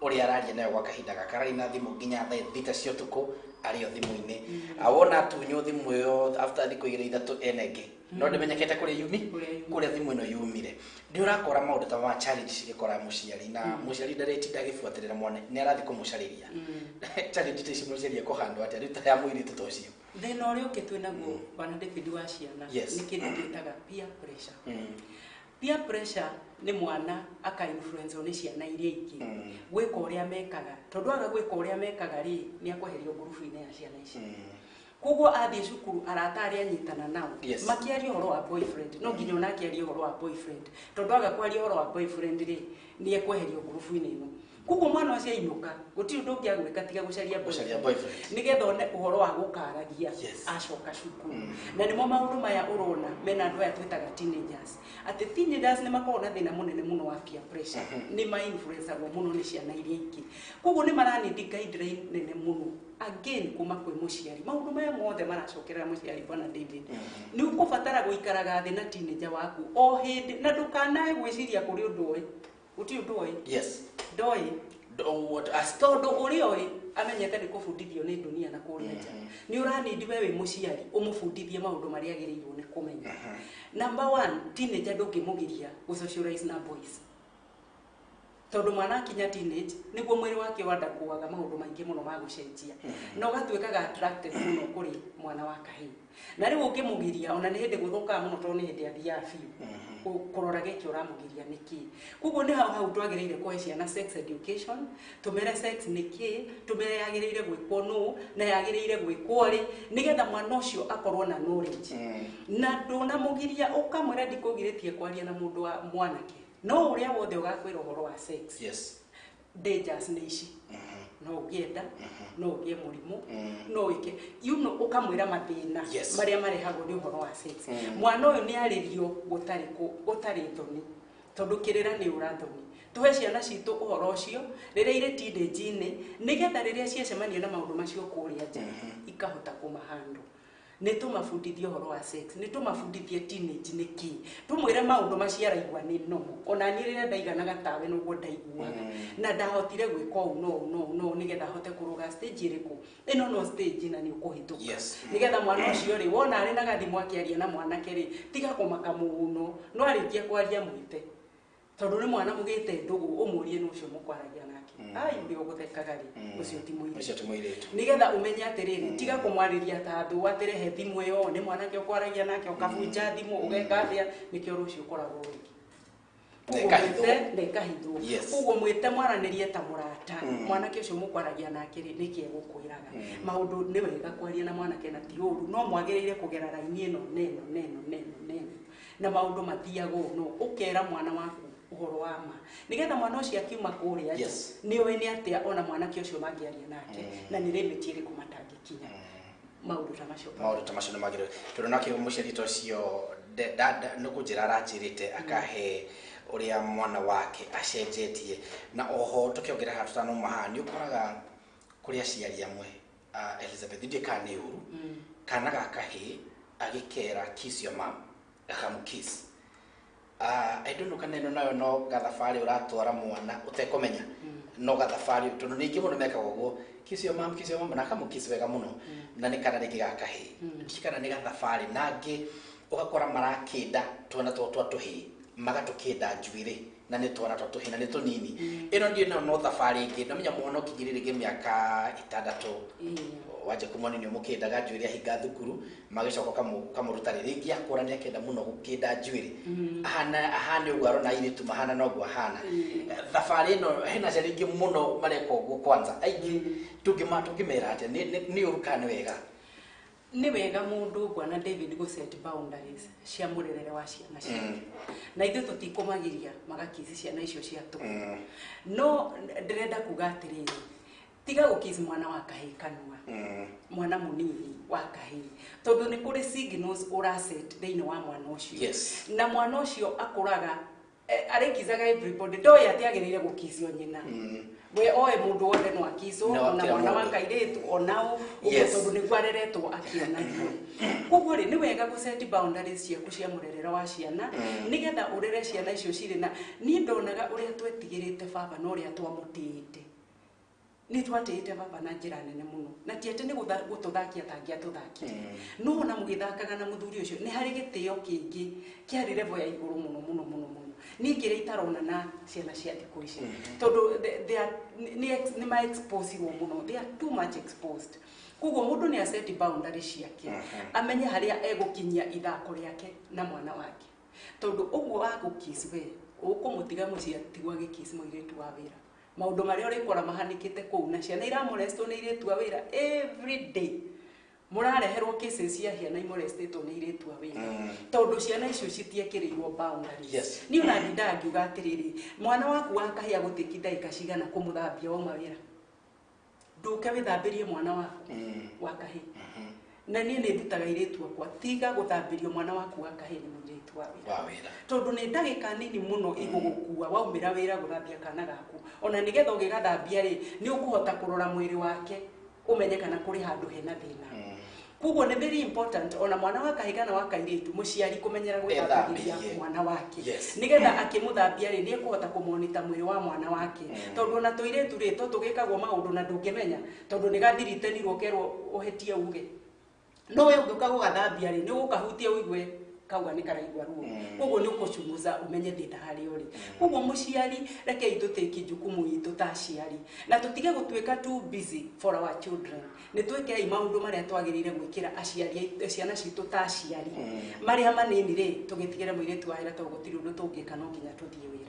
ũrĩa araria nayo gwa kahinda gaka. Ararĩ na thimũ nginya thaa 6 cia ũtukũ arĩ o thimũ-inĩ. Awona atunywo thimũ ĩyo after thikũ 2 3 ena ĩngĩ, no ndĩmenyekete kũrĩa yumi Kũrĩa yumire. Kũrĩa thimũ ĩno yumire. Nĩ ũrakora maũndũ ta ma challenge cigĩkora mũciari, na mũciari ndarĩtinda agĩbuatĩrĩra mwana, nĩ arathiĩ kũmũcarĩria. Challenge ta ici mũciari ekũhandwo atĩa rĩu ta ya mũirĩtu ta ũcio? Thĩna ũrĩa ũngĩ twĩ naguo, bwana David, wa ciana nĩ kĩndũ twĩtaga peer pressure. Peer pressure nĩ mwana aka influence nĩ ciana iria ingĩ gwĩka ũrĩa mekaga, tondũ aga gwĩka ũrĩa mekaga rĩ, nĩ akweherio ngurubu-inĩ ya ciana ici. Koguo athiĩ cukuru, arata arĩa anyitana nao makĩaria ũhoro wa boyfriend, no nginya onake arie ũhoro wa boyfriend, tondũ aga kwaria ũhoro wa boyfriend rĩ, nĩ ekweherio ngurubu-inĩ ĩno. Koguo mwana ũcio ainũka gũtirĩ ũndũ ũngĩ agwĩka tiga gũcaria gũcaria boyfriend boyfriend nĩgetha one ũhoro wa gũkaragia acoka cukuru. Na nĩmo maũndũ maya ũrona mena andũ aya twĩtaga teenagers, atĩ teenagers nĩ makoragwo na thĩna mũnene mũno wa peer pressure. Nĩ ma influenceagwo mũno nĩ ciana iria ingĩ, koguo nĩ maranindi guideline nene mũno again kuma kwĩ mũciari. Maũndũ maya mothe maracokerera mũciari, bwana David. Nĩ ũkũbatara gũikaraga thĩ na teenager waku o hĩndĩ, na ndũkanae gwĩciria kũrĩ ũndũ ũĩ. Gũtirĩ ũndũ ũĩ. Ndoĩ. Tondũ ũrĩa ũĩ amenyete nĩ kũbundithio nĩ dunia na kũrĩa nja. Nĩ ũranindi we wĩ mũciari ũmũbundithie maũndũ marĩa agĩrĩirwo nĩ kũmenya. Number one, teenager ndũngĩmũgiria gũ socialize na boys. Tondũ mwana akinya teenage nĩguo mwĩrĩ wake wandakuaga maũndũ maingĩ mũno ma gũcenjia na ũgatuĩkaga attracted mũno kũrĩ mwana wa kahĩĩ. Na rĩu ũngĩmũgiria ona nĩ hĩndĩ gũthũkaga mũno tondũ nĩ hĩndĩ athiaga biũ kũrora gĩkĩ ũramũgiria nĩkĩ. Koguo nĩ hau hau twagĩrĩire kũhe ciana sex education, tũmere sex nĩkĩ, tũmere yagĩrĩire gwĩkwo nũ na yagĩrĩire gwĩkwo rĩ, nĩgetha mwana ũcio akorwo na knowledge. Na ndũnamũgiria ũkamwĩra ndikũgirĩtie kwaria na mũndũ wa mwanake, no ũrĩa wothe ũgakwĩra ũhoro wa sex, yes, dangers nĩ ici, no ũngĩenda, no ũgĩe mũrimũ, no wĩke, you know, ũkamwĩra mathĩna marĩa marehagwo nĩ ũhoro wa sex. Mwana ũyũ nĩ arĩrio gũtarĩ thoni, tondũ kĩrĩra nĩ ũra thoni. Tũhe ciana citũ ũhoro ũcio rĩrĩa irĩ teenage-inĩ, nĩgetha rĩrĩa ciacemania na maũndũ macio kũrĩa nja ikahota kũmahandle. Nĩ tũmabundithie ũhoro wa sex, nĩ tũmabundithie teenage nĩ kĩ, tũmwĩre maũndũ macio araigua nĩ normal. Ona niĩ rĩrĩa ndaiganaga tawe noguo ndaiguaga, na ndahotire gwĩka ũũ no no no nĩgetha hote kũrũga stage ĩrĩkũ ĩno, no stage na nĩ ũkũhĩtũka. Nĩgetha mwana ũcio rĩ, wona arĩ na gathimũ akĩaria na mwanake rĩ, tiga kũmaka mũno, no arĩkia kwaria mwĩte, tondũ nĩ mwana mũgĩte ndũgũ, ũmũrie nũ ũcio mũkwaragia nake. Ai, ũrĩa ũgũthekaga rĩ, ũcio ti mũirĩtu. Nĩgetha ũmenye atĩrĩrĩ, tiga kũmwarĩria ta thũ atĩrehe thimũ ĩyo nĩ mwanake ũkwaragia nake, ũkabunja thimũ ũgeka atĩa, nĩkĩo rũciũ ũkoragwo rĩngĩ na ĩkahithwo. Koguo mwĩte mwaranĩrie ta mũrata, mwanake ũcio mũkwaragia nake rĩ, nĩkĩ egũkwĩraga maũndũ. Nĩ wega kwaria na mwanake na ti ũru, no mwagĩrĩire kũgera raini ĩno neno neno neno neno, na maũndũ mathiaga ũũ, no ũkera mwana waku ũhoro wa ma, nĩgetha mwana ũcio akiuma kũrĩa nja nĩ oĩ nĩ atĩa ona mwanake ũcio mangĩaria nake, na nĩ limit ĩrĩkũ matangĩkinya. Maũndũ ta macio, maũndũ ta macio nĩ magĩrĩire, tondũ nake mũciari ta ũcio nĩ kũnjĩra aranjĩrĩte akahe ũrĩa mwana wake acenjetie. Na oho tũkĩongerera haha tũtanauma haha, nĩ ũkoraga kũrĩ aciari amwe, Elizabeth, ndiĩ kana nĩ ũru, kana ga kahĩĩ agĩkera "Kiss your mom", gakamũkiss. I don't know kana ĩno nayo no gathabarĩ ũratwara mwana ũtekũmenya, no gathabarĩ, tondũ nĩ aingĩ mũno mekaga ũguo, "Kiss your mom, kiss your mom", na akamũkiss wega mũno, na nĩ kana rĩngĩ ga kahĩĩ, ndiĩ kana nĩ gathabarĩ. Nangĩ ũgakora marakĩnda twana twao twa tũhĩĩ, magatũkĩnda njuĩrĩ, na nĩ twana twa tũhĩĩ na nĩ tũnini. Ĩno ndiĩ nayo no thabarĩ ĩngĩ. Ndamenya mwana ũkinyĩrie rĩngĩ mĩaka 6, wanja kuma nĩ ũmũkĩndaga njuĩrĩ ahinga thukuru, magĩcoka ũkamũruta rĩ, rĩngĩ akũra nĩ akenda mũno gũkĩnda njuĩrĩ, ahana ahane ũguo arona airĩtu mahana noguo ahana. Thabarĩ ĩno hena aciari aingĩ mũno mareka ũguo. Kwanza aingĩ tũngĩmera atĩa? Nĩ ũru kana nĩ wega? Nĩ wega mũndũ, bwana David, gũ set boundaries cia mũrerere wa ciana ciake, na ithuĩ tũtikũmagiria magakici ciana icio cia tũhũ, no ndĩrenda kuga atĩrĩrĩ, tiga gũkiss mwana wa kahĩĩ kanua, mwana mũnini wa kahĩĩ, tondũ nĩ kũrĩ signals ũraset thĩinĩ wa mwana ũcio. Na mwana ũcio akũraga arĩkicaga everybody, ndoĩ atĩ agĩrĩire gũkicio nyina, we oe mũndũ wothe no akicwo, No, ona kila mwana wa mũndũ. kairĩtu onao ũguo, tondũ nĩguo areretwo akĩonagio. Koguo rĩ, nĩ wega gũ set boundaries ciaku cia mũrerere wa ciana, nĩgetha ũrere ciana icio cirĩ na niĩ ndonaga ũrĩa twetigĩrĩte baba na ũrĩa twamũtĩĩte. Nĩ twatĩĩte baba na njĩra nene mũno, na ti atĩ nĩ gũtũthakia tangĩatũthakire, no ona mũgĩthakaga na mũthuri ũcio nĩ harĩ gĩtĩo kĩngĩ kĩarĩ level ya igũrũ mũno mũno mũno mũno. Niĩ kĩrĩa itarona na ciana cia thikũ ici, tondũ nĩ ma exposirwo mũno, they are too much exposed. Koguo mũndũ nĩ aceti boundary ciake, amenye harĩa egũkinyia ithako rĩake na mwana wake, tondũ ũguo wa gũkiss, we ũkũmũtiga mũciĩ atigwo agĩkiss mũirĩtu wa wĩra, maũndũ marĩa ũrĩkora mahanĩkĩte kũu, na ciana iramolestwo nĩ airĩtu a wĩra every day. Mũrareherwo cases cia ciana imolestĩtwo nĩ airĩtu a wĩra, tondũ ciana icio citiekĩrĩirwo boundaries. Niĩ ona ndindaga ngiuga atĩrĩrĩ, mwana waku wa kahĩĩ agũtĩki ndagĩka cigana kũmũthambia wauma wĩra? Ndũke wĩthambĩrie mwana waku wa kahĩĩ. Na niĩ nĩ ndutaga airĩtu akwa, tiga gũthambĩrio mwana waku wa kahĩĩ nĩ mũirĩtu wa wĩra, wa wĩra, tondũ nĩ ndagĩka nini mũno igũgũkua waumĩra wĩra gũthambia kana gaku. Ona nĩgetha ũgĩgathambia rĩ, nĩ ũkũhota kũrora mwĩrĩ wake, ũmenye kana kũrĩ handũ hena thĩna. Koguo nĩ very important ona mwana wa kahĩĩ kana wa kairĩtu, mũciari kũmenyera gwĩthambagĩria Ethambĩrie. mwana wake, nĩgetha akĩmũthambia rĩ, nĩ ekũhota kũmonita mwĩrĩ wa mwana wake, tondũ ona tũirĩtu rĩ, to tũgĩkagwo maũndũ na ndũngĩmenya, tondũ nĩ gathiritenirwo kerwo ũhĩtie uge, no we ũngĩũka gũgathambia rĩ, nĩ ũgũkahutia ũigue Kauga nĩ karaigua ruo. Koguo nĩ ũkũchunguza ũmenye thĩna harĩa ũrĩ. Koguo mũciari rekei tũtĩki jukumu itũ ta aciari na tũtige gũtuĩka too busy for our children. Nĩ twĩkei maũndũ marĩa twagĩrĩire gwĩkĩra aciari ciana citũ ta aciari. Marĩa manini rĩ tũgĩtigĩre mũirĩtu wa wĩra tondũ gũtirĩ ũndũ tũngĩka no nginya tũthiĩ wĩra.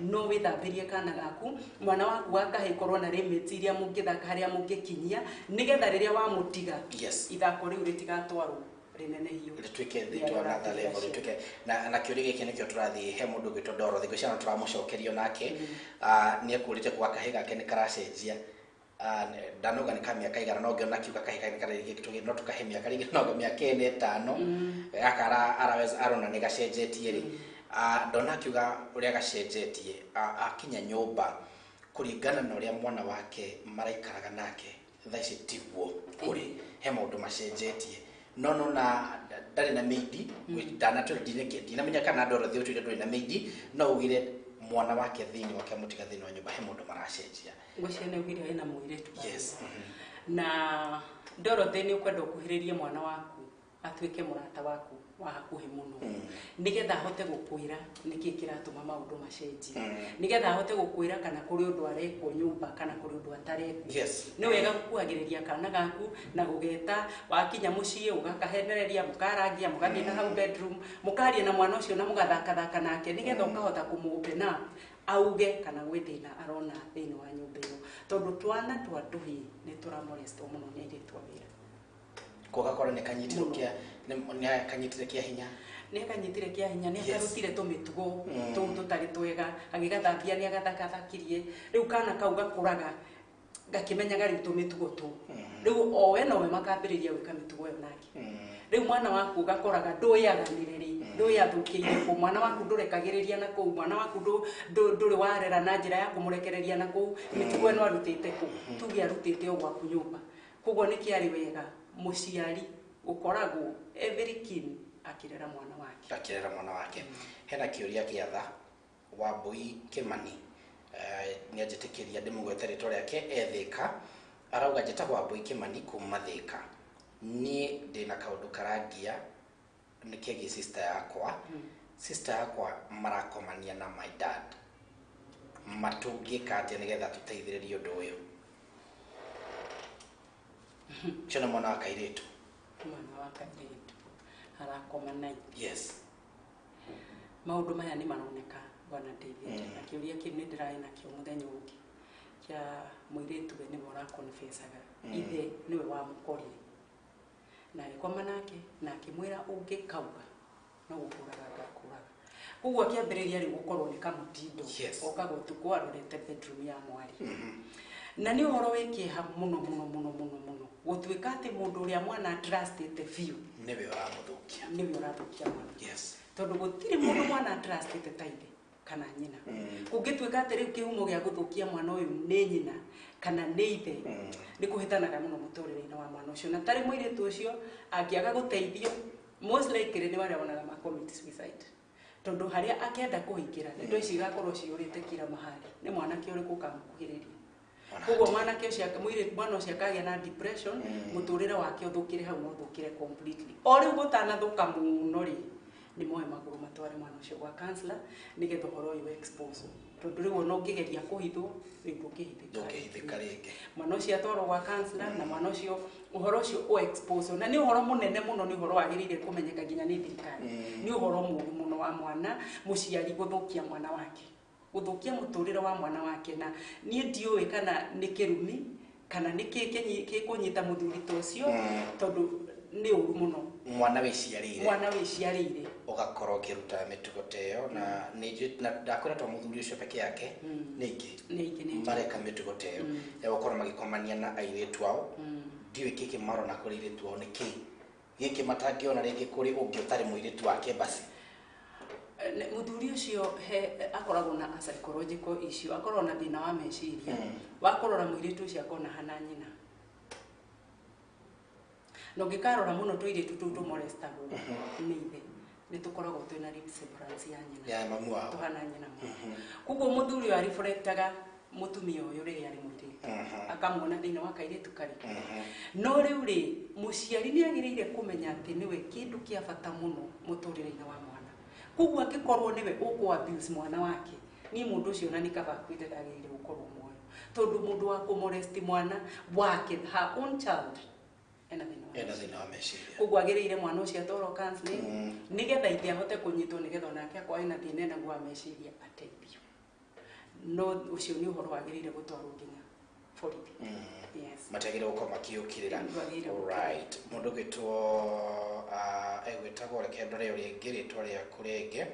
No wĩthambĩrie kana gaku, mwana waku wa kahĩĩ korwo na limits iria mũngĩthaka harĩa mũngĩkinyia nĩgetha rĩrĩa wamũtiga ithako rĩu rĩtigatwarwo rinenehio rĩtuĩke thĩ to another level rĩtuĩke na kĩũria gĩkĩ nĩkĩo tũrathiĩ he mũndũ ũgwĩtwo Dorothy ngwĩciria no tũramũcokerio nake. Nĩ ekũrĩte kwa kahĩĩ gake nĩ karacenjia. Ndanoga nĩ ka mĩaka igana no ngĩona kiuga kahĩĩ gake nĩ no tũkahe mĩaka rĩngĩ no mĩaka ĩna ĩtano gaka araweza arona nĩ gacenjetie rĩ. Ndona akiuga ũrĩa gacenjetie akinya nyũmba kũringana na ũrĩa mwana wake maraikaraga nake thaa ici tiguo kũrĩ he maũndũ macenjetie no no na ndarĩ na meidi ndanatwĩra ndinamenya kana Dorothy ũtwĩre ndũrĩ na meidi no ugire mwana wake thĩinĩ wake mũtiga thĩinĩ wa nyũmba he maũndũ maracenjia. Ngwĩciria nĩ ugire ena mũirĩtu. Yes. Na Dorothy nĩ ũkwenda ũkuhĩrĩrie mwana waku atuĩke mũrata waku wa hakuhĩ mũno nĩgetha ahote gũkwĩra nĩkĩ kĩratũma maũndũ macenjie, nĩgetha ahote gũkwĩra kana kũrĩ ũndũ arekwo nyũmba kana kũrĩ ũndũ atarekwo. Nĩ wega gũkuhagĩrĩria kana gaku na gũgeta wakinya mũciĩ ũgakahenereria mũkarangia mũgathiĩ na hau bedroom mũkaria na mwana ũcio na mũgathakathaka nake nĩgetha ũkahota kũmũ-open up auge kana gwĩ thĩna arona thĩinĩ wa nyũmba ĩyo tondũ twana twa tũhĩĩ nĩ tũramolestwo mũno nĩ airĩtu a wĩra. Gũgakora nĩ kanyitire kĩa nĩ kanyitire kĩa hinya nĩ kanyitire kĩa hinya nĩ akarutire tũmĩtugo tũu tũtarĩ twega agĩgathambia nĩ agathakathakirie rĩu kana kau gakũraga gakĩmenyaga rĩu tũmĩtugo tũu rĩu owe nowe makambĩrĩria gwĩka mĩtugo ĩyo nake. Rĩu mwana waku gakoraga ndũĩaganĩre rĩ ndũĩathũkĩire kũ mwana waku ndũrekagĩrĩria na kũu mwana waku ndũrĩ warera na njĩra ya kũmũrekereria na kũu mĩtugo ĩno arutĩte kũ tuge arutĩte o gwaku nyũmba. Koguo nĩ kĩarĩ wega mũciari ũkoragwo every keen akĩrera mwana wake. Akĩrera mwana wake. Hena kĩũria kĩa tha Wambui Kimani nĩ anjĩtĩkĩria ndĩmũgwete rĩtwa rĩake e Thĩka arauga njĩtagwo Wambui Kimani kuma Thĩka niĩ ndĩna kaũndũ karangia nĩ kegiĩ sister yakwa. Sister yakwa marakomania na my dad matũngĩka atĩa nĩgetha tũteithĩrĩrie ũndũ ũyũ? Ũcio nĩ mwana wa kairĩtu. Mwana wa kairĩtu arakoma na ithe. Yes. Maũndũ maya nĩ maroneka bwana David na kĩũria kĩu nĩ ndĩrarĩ nakĩo mũthenya ũngĩ kĩa mũirĩtu we nĩwe ũrakonfesaga ithe nĩwe wamũkorire na agĩkoma nake na akĩmwĩra ũngĩkauga no gũkũraga ngakũraga. Koguo akĩambĩrĩria rĩu gũkorwo nĩ kamũtindo okaga ũtukũ arorete bedroom ya mwarĩ. Na nĩ ũhoro wĩ kĩeha mũno mũno mũno mũno mũno gũtuĩka atĩ mũndũ ũrĩa mwana trustĩte biũ nĩwe ũramũthũkia. Nĩwe ũrathũkia mwana. Yes. Tondũ gũtirĩ mũndũ mwana trustĩte ta ithe kana nyina. Kũngĩtuĩka atĩ rĩu kĩhumo gĩa gũthũkia mwana ũyũ nĩ nyina kana nĩ ithe nĩ kũhĩtanaga mũno mũtũrĩre-inĩ wa mwana ũcio na tarĩ mũirĩtu ũcio angĩaga gũteithio most likely nĩ arĩa wonaga ma commit suicide tondũ harĩa akenda kũhingĩra ndeto ici igakorwo ciyũrĩte kila mahali nĩ mwanake ũrĩkũ ũkamũkuhĩrĩria. Koguo mwanake ũcio mũirĩtu mwana ũcio akagĩa na depression mũtũrĩre wake ũthũkĩre hau no ũthũkĩre completely. O rĩu gũtanathũka mũno rĩ nĩ moe magũrũ matware mwana ũcio gwa counselor nĩgetha ũhoro ũyũ expose tondũ rĩu ona ũngĩgeria kũhithwo rĩu ndũngĩhithĩka rĩngĩ. Mwana ũcio atwarwo gwa counselor na mwana ũcio ũhoro ũcio ũ expose na nĩ ũhoro mũnene mũno nĩ ũhoro wagĩrĩire kũmenyeka nginya nĩ thirikari. Nĩ ũhoro mũũru mũno wa mwana mũciari gũthũkia mwana wake gũthũkia mũtũrĩre wa mwana wake na niĩ ndiũĩ kana nĩ kĩrumi kana nĩ kĩ gĩkũnyita mũthuri ta ũcio tondũ nĩ ũru mũno. Mwana wĩciarĩire. Mwana wĩciarĩire ũgakorwo ũkĩruta mĩtugo ta ĩyo na ndakwĩra to mũthuri ũcio peke yake nĩ ingĩ mareka mĩtugo ta ĩyo ya gũkorwo magĩkomania na airĩtu ao. Ndiũĩ kĩkĩ marona kũrĩ airĩtu ao nĩ kĩ gĩkĩ matangĩona rĩngĩ kũrĩ ũngĩ ũtarĩ mũirĩtu wake basi. Mũthuri ũcio he akoragwo na psychological issue akoragwo na thĩna wa meciria wa kũrora mũirĩtu ũcio akona hana nyina na ũngĩkarora mũno tũirĩtu tũu tũmolestagwo nĩ ithe nĩ tũkoragwo twĩna resemblance ya nyina ya mamu wao tũhana nyina mũno. Koguo mũthuri ũyũ areflectaga Mutumia ũyũ rĩrĩa arĩ mũirĩtu akamuona thĩinĩ wa kairĩtu karĩkũ. No rĩu rĩ, mũciari nĩ agĩrĩire kũmenya atĩ nĩwe kĩndũ kĩa bata mũno mũtũrĩre-inĩ wa mwana. Koguo angĩkorwo nĩwe ũkũ abuse mwana wake, niĩ mũndũ ũcio na nĩ kaba akuĩte ndagĩrĩire gũkorwo muoyo, tondũ mũndũ wa kũmolest mwana wake, her own child, ena thĩna wa Ena thĩna wa meciria. Koguo agĩrĩire mwana ũcio atwarwo counseling nĩgetha ithe ahote kũnyitwo, nĩgetha onake akorwo ena thĩna enaguo wa meciria ateithio. No ũcio nĩ ũhoro wagĩrĩire gũtwarwo nginya borithi. Yes. Matiagĩrĩire gũkorwo makĩũkĩrĩra. Ndwagĩrĩire gũũkĩrĩra. Right, mũndũ ũgĩtwo egwĩtagwo, reke ndore ũrĩa ĩngĩ rĩtwa rĩaku rĩngĩ.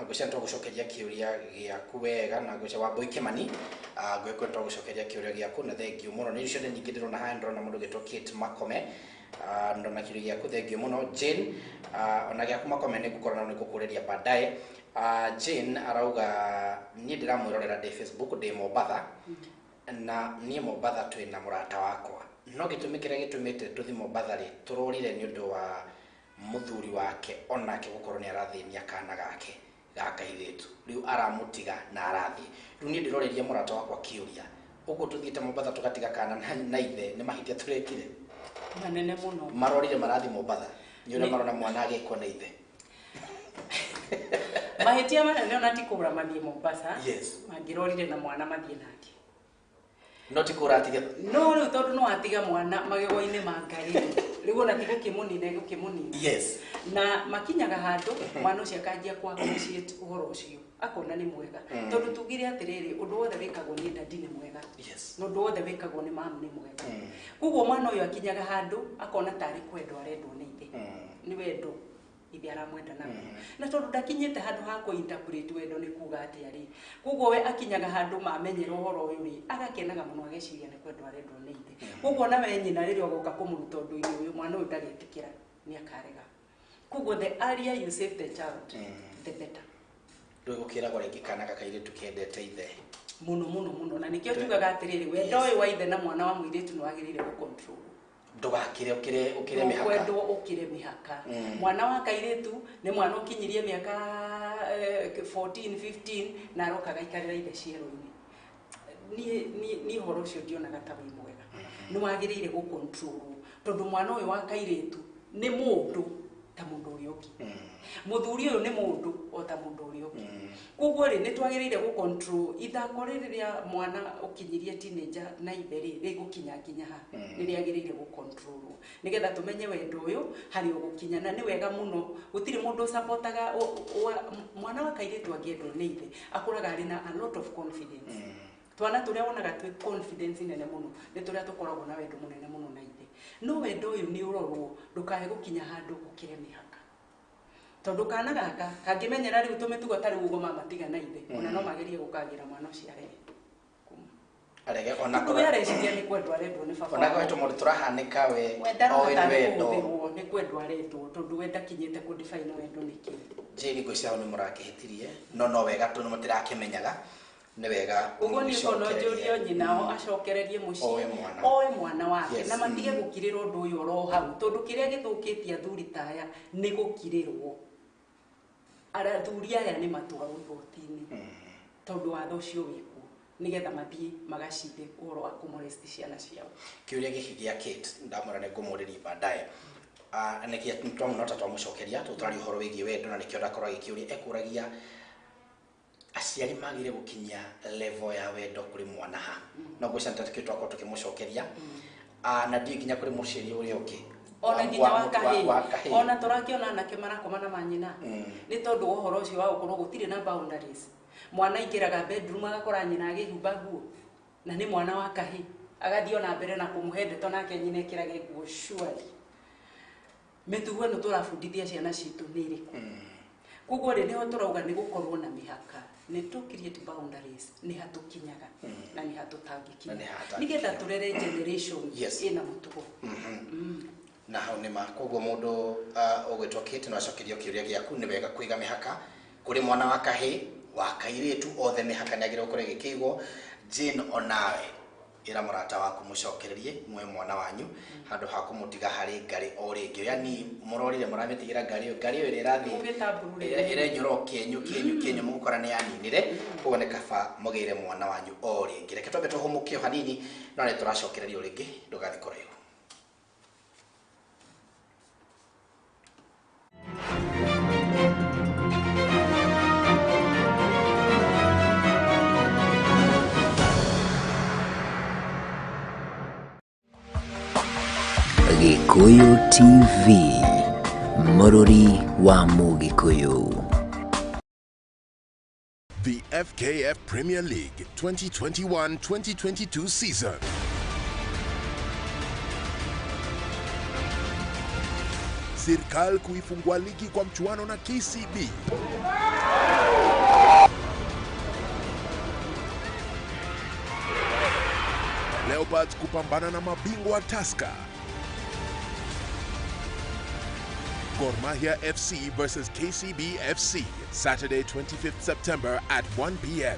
Ngwĩciria nĩtwagũcokeria kĩũria gĩaku wega, na ngwĩciria Wambui Kĩmani, ngwĩciria nĩtwagũcokeria kĩũria gĩaku na thengiũ mũno. Nĩ ciothe nyingĩ ndĩrona haha, ndĩrona mũndũ ũgĩtwo Kate Makome. Ndona kĩũria gĩaku, thengiũ mũno. Jane, ona gĩaku Makome nĩ ngũkorwo na nĩ ngũkũrĩria baadaye. Jane arauga niĩ ndĩramwĩrorera ndĩ Facebook ndĩ Mombatha, na niĩ Mombatha twĩna mũrata wakwa, no gĩtũmi kĩrĩa gĩtũmĩte tũthi Mombatha rĩ, tũrorire nĩ ũndũ wa mũthuri wake onake gũkorwo nĩ arathĩnia kana gake ga kairĩtu, rĩu aramũtiga na arathiĩ. Rĩu niĩ ndĩrorĩria mũrata wakwa kĩũria, ũguo tũthiĩte Mombatha tũgatiga kana na ithe, nĩ mahĩtia tũrekire manene mũno? Marorire marathiĩ Mombatha nĩ ũrĩa marona mwana agĩkwo na ithe. Mahĩtia manene ona ti kũra mathiĩ Mombasa. Mangĩrorire na mwana mathiĩ nake. No ti kũra atige. No rĩu tondũ no atiga mwana magego-inĩ ma Ngai, rĩu ona ti gũkĩmũnina, gũkĩmũnina. Na makinyaga handũ mwana ũcio akanjia ku appreciate ũhoro ũcio, akona nĩ mwega. Tondũ tugire atĩrĩrĩ, ũndũ wothe wĩkagwo nĩ daddy nĩ mwega. Na ũndũ wothe wĩkagwo nĩ mamu nĩ mwega. Koguo mwana ũyũ akinyaga handũ akona tarĩ kwendwo arendwo nĩ ithe. Nĩ wendo ithe aramwenda naguo. Na tondũ ndakinyĩte handũ ha kũ interpret wendo nĩ kuga atĩa rĩ, koguo we akinyaga handũ mamenyera ũhoro ũyũ rĩ, agakenaga mũno, ageciria nĩ kwendwo arendwo nĩ ithe. Koguo na we nyina rĩrĩa ũgoka kũmũruta ũndũ-inĩ ũyũ, mwana ũyũ ndagetĩkĩra, nĩ akarega. Koguo the earlier you save the child, the better. Rĩu gũkĩragwo rĩngĩ kana gakairĩtu kendete ithe mũno mũno mũno, na nĩkĩo tugaga atĩrĩrĩ, wendo ũyũ wa ithe na mwana wa mũirĩtu nĩ wagĩrĩire gũ-control. Ndũgakĩre ũkĩre mĩhaka. Kwendwo ũkĩre mĩhaka. Mwana wa kairĩtu nĩ mwana ũkinyirie mĩaka 14 15 na aroka gaikarĩra ithe ciero-inĩ. Niĩ ũhoro ũcio ndionaga ta wĩ mwega. Nĩ wagĩrĩire gũ-control, tondũ mwana ũyũ wa kairĩtu nĩ mũndũ ta mũndũ ũrĩa ũngĩ. Mũthuri ũyũ nĩ mũndũ o ta mũndũ ũrĩa ũngĩ. Koguo rĩ, nĩ twagĩrĩire gũ-control ithako rĩrĩ rĩa mwana ũkinyirie teenager na ithe rĩ, rĩgũkinya nginya ha, nĩ rĩagĩrĩire gũ-control nĩgetha tũmenye wendo ũyũ harĩ ũgũkinya. Na nĩ wega mũno, gũtirĩ mũndũ ũcapotaga mwana wa kairĩtu angĩendwo nĩ ithe, akũraga arĩ na a lot of confidence. Twana tũrĩa wonaga twĩ confidence nene mũno nĩ tũrĩa tũkoragwo na wendo mũnene mũno na ithe. No wendo ũyũ nĩ ũrorwo ndũkae gũkinya handũ ũkĩre mĩhaka, tondũ kana gaka kangĩmenyera rĩu tũmĩtugo ta rĩu ũguo mama tiga na ithe, ona no magerie gũkagĩra mwana ũcio arege. Arege ona Tondũ we areciria nĩ kwendwo arendwo nĩ baba. Ona kwendwo mũndũ tũrahanĩka we We ndarona oĩ nĩ tarĩ wendo. kũhũthĩrwo, nĩ kwendwo arendwo, tondũ we ndakinyĩte kũ define wendo nĩ kĩĩ. Jane, ngwĩciria hau nĩ mũrakĩhĩtirie, no wega tondũ mũtirakĩmenyaga, nĩ wega Ũguo niĩ kono mũcokererie. njũrio nyina acokererie mũciĩ, Oe mwana. oe mwana wake, na matige gũkirĩra ũndũ ũyũ oro hau, tondũ kĩrĩa gĩthũkĩtie athuri ta aya nĩ gũkirĩrwo. Athuri aya nĩ matwarwo igoti-inĩ tondũ watho ũcio wĩkuo, nĩgetha mathiĩ magacithe ũhoro wa kũmolest ciana ciao. Kĩũria gĩkĩ gĩa Kate ndamwĩra nĩ ngũmũrĩria baadaye. Nĩkĩo twamũnota twamũcokeria, tondũ tũraria ũhoro wĩgiĩ wendo, na nĩkĩo ndakorwo agĩkĩũria, ekũragia aciari magĩrĩire gũkinyia level ya wendo kũrĩ mwana ha. No ngwĩciria nĩ takĩo twakorwo tũkĩmũcokeria. Na ndiũĩ nginya kũrĩ mũciari ũrĩa ũngĩ. Ona nginya wa kahĩĩ. Wa kahĩĩ. Ona tũrakĩona anake marakoma na manyina. Nĩ tondũ wa ũhoro ũcio wa gũkorwo gũtirĩ na boundaries. Mwana aingĩraga bedroom agakora nyina agĩhumba nguo, na nĩ mwana wa kahĩĩ, agathiĩ ona mbere na kũmũhe ndeto, nake nyina ekĩrage nguo surely. Mĩtugo ĩno tũrabundithia ciana citũ nĩ ĩrĩkũ? Koguo rĩ, nĩho tũrauga nĩ gũkorwo na mĩhaka, nĩ tũ create boundaries, nĩ hatũkinyaga na nĩ hatũtangĩkinya, Na nĩ hatangĩkinya. nĩgetha tũrere generation ĩna mũtugo. Na hau nĩ ma. Koguo mũndũ ũgwĩtwo Kate no acokerio kĩũria gĩaku, nĩ wega kũiga mĩhaka kũrĩ mwana wa kahĩĩ, wa kairĩtu, othe mĩhaka nĩ yagĩrĩirwo gũkorwo ĩgĩkĩigwo. Jane, onawe Ĩra mũrata waku mũcokererie mwe mwana wanyu handũ ha kũmũtiga harĩ ngarĩ o rĩngĩ. Yani mũrorire mũramĩtigĩra ngari ĩyo, ngari ĩyo ĩrĩa ĩrathiĩ Mũgĩtamburure. Ĩrenyũra o kĩenyũ kĩenyũ kĩenyũ, mũgũkora nĩ yaninire. Koguo nĩ kaba mũgĩre mwana wanyu o rĩngĩ. Reke twambe tũhũmũke o hanini, no nĩ tũracokereria o rĩngĩ, ndũgathiĩ kũraihu. Gikuyu TV, Mũrũri wa Mũgĩkũyũ. The FKF Premier League 2021-2022 season. Serikal kuifungua ligi kwa mchuano na KCB. Leopards kupambana na mabingwa Tusker. Gor Mahia FC versus KCB FC, Saturday 25th September at 1 p.m.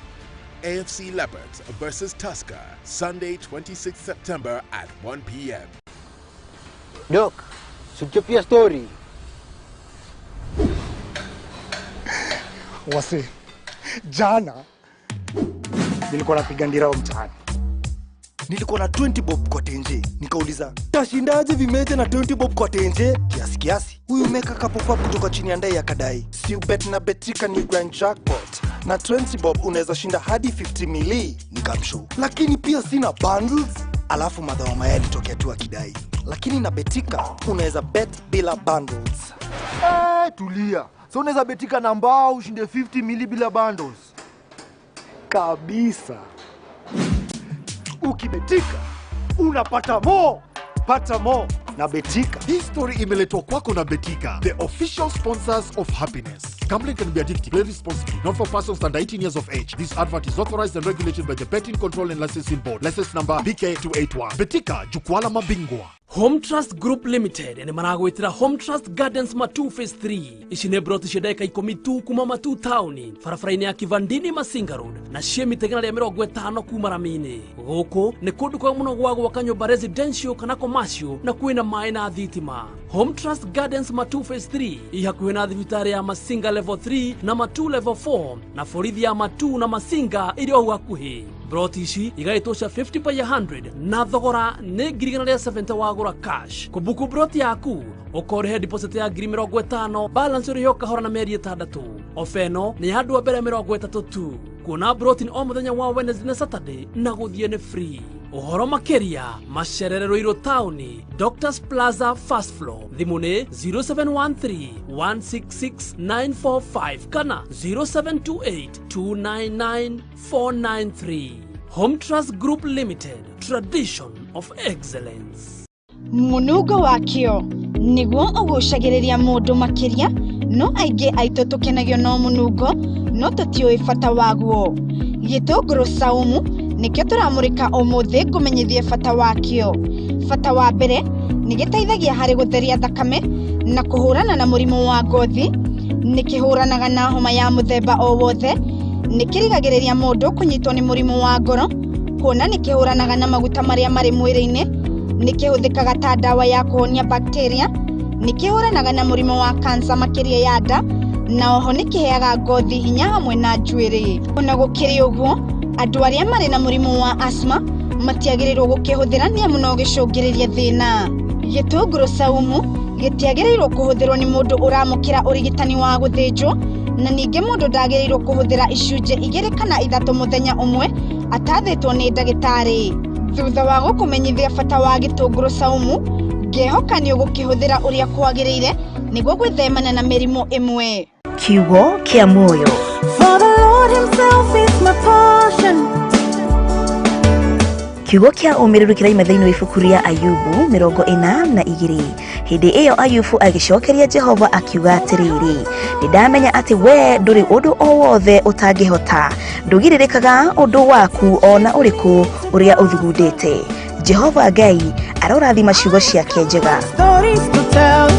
AFC Leopards versus Tusker, Sunday 26th September at 1 p.m. Dok, sichopia story. Wase, jana nilikuwa napiga ndirao mtaani. Nilikuwa na 20 bob kwa tenje, nikauliza tashindaje vimeja na 20 bob kwa tenje? Kiasi kiasi, huyu meka kapopa kutoka chini ya ndai akadai, si ubet na Betika ni grand jackpot na 20 bob unaweza shinda hadi 50 mili. Nikamshow, lakini pia sina bundles. Alafu madha wa mayai alitokea tu akidai, lakini na Betika unaweza bet bila bundles. Eh, tulia. So unaweza betika na mbao ushinde 50 mili bila bundles. Kabisa. Ukibetika unapata mo, pata mo na Betika. Hii story imeletwa kwako na Betika, the official sponsors of happiness. Gambling can be addictive. Play responsibly. Not for persons under 18 years of age. This advert is authorized and regulated by the Betting Control and Licensing Board. License number BK 281. Betika, jukwaa la mabingwa. Home Trust Group Limited nĩ maragwĩtĩra Home Trust Gardens Matu Phase 3. Ici nĩ broti cia ndagĩka ikũmi tu kuma Matu taũni, barabara-inĩ ya Kivandini Masinga Road, na ciĩ mita 150 kuma rami-inĩ. Gũkũ nĩ kũndũ kwega mũno gwa gwaka nyũmba residential kana commercial, na kwĩna maĩ na thitima. Home Trust Gardens Matu Phase 3 ĩ hakuhĩ na thibitarĩ ya Masinga Level 3 na Matu Level 4 na borithi ya Matu na Masinga ĩrĩ o hau hakuhĩ. Broti ici igaĩtwo cia 50 by 100 na thogora nĩ 170,000 wagũra cash. Kũbuku broti yaku ũkorĩhe deposit ya 50,000, balance ũrĩhe o kahora na mĩeri 6. Ofa ĩno nĩ ya andũ a mbere 30 tu. Kuona broti nĩ o mũthenya wa Wednesday na Saturday na gũthiĩ nĩ free. Ũhoro makĩria macerere Ruiru taũni, Doctors Plaza first floor. Thimũ nĩ 0713 166 945 kana 0728 299 493. Home Trust Group Limited, tradition of excellence. Mũnungo wakĩo nĩguo ũgucagĩrĩria mũndũ makĩria, no aingĩ aitũ tũkenagio no mũnungo no tũtiũĩ bata waguo. Gĩtũngũrũ saumu nĩkĩo tũramũrĩka ũmũthĩ ngũmenyithie bata wakĩo. Bata wa mbere nĩ gĩteithagia harĩ gũtheria thakame na kũhũrana na mũrimũ wa ngothi, nĩ kĩhũranaga na homa ya mũthemba o wothe, nĩ kĩrigagĩrĩria mũndũ kũnyitwo nĩ mũrimũ wa ngoro, kuona nĩ kĩhũranaga na maguta marĩa marĩ mwĩrĩ-inĩ, nĩ kĩhũthĩkaga ta ndawa ya kũhonia bacteria, nĩ kĩhũranaga na mũrimũ wa kansa makĩria ya nda, na oho nĩ kĩheaga ngothi hinya hamwe na njuĩrĩ. Ona gũkĩrĩ ũguo, andũ arĩa marĩ na mũrimũ wa asthma matiagĩrĩirwo gũkĩhũthĩra nĩamu no gĩcũngĩrĩrie thĩna. Gĩtũngũrũ saumu gĩtiagĩrĩirwo kũhũthĩrwo nĩ mũndũ ũramũkĩra ũrigitani wa gũthĩnjwo, na ningĩ mũndũ ndagĩrĩirwo kũhũthĩra icunjĩ 2 kana 3 mũthenya ũmwe atathĩtwo nĩ ndagĩtarĩ. Thutha wa gũkũmenyithia bata wa gĩtũngũrũ saumu, ngĩhoka nĩ ũgũkĩhũthĩra ũrĩa kwagĩrĩire nĩguo gwĩthemana na mĩrimũ ĩmwe. Kiugo kĩa muoyo. For the Lord himself is my portion. Kiugo kĩa ũmĩrĩru kĩraima thĩinĩ wa ibuku rĩa Ayubu 42. Hĩndĩ ĩyo Ayubu agĩcokeria Jehova akiuga atĩrĩrĩ, nĩndamenya atĩ we ndũrĩ ũndũ o wothe ũtangĩhota, ndũgirĩrĩkaga ũndũ waku o na ũrĩkũ ũrĩa ũthugundĩte. Jehova Ngai arorathima ciugo ciake njega. Stories to tell.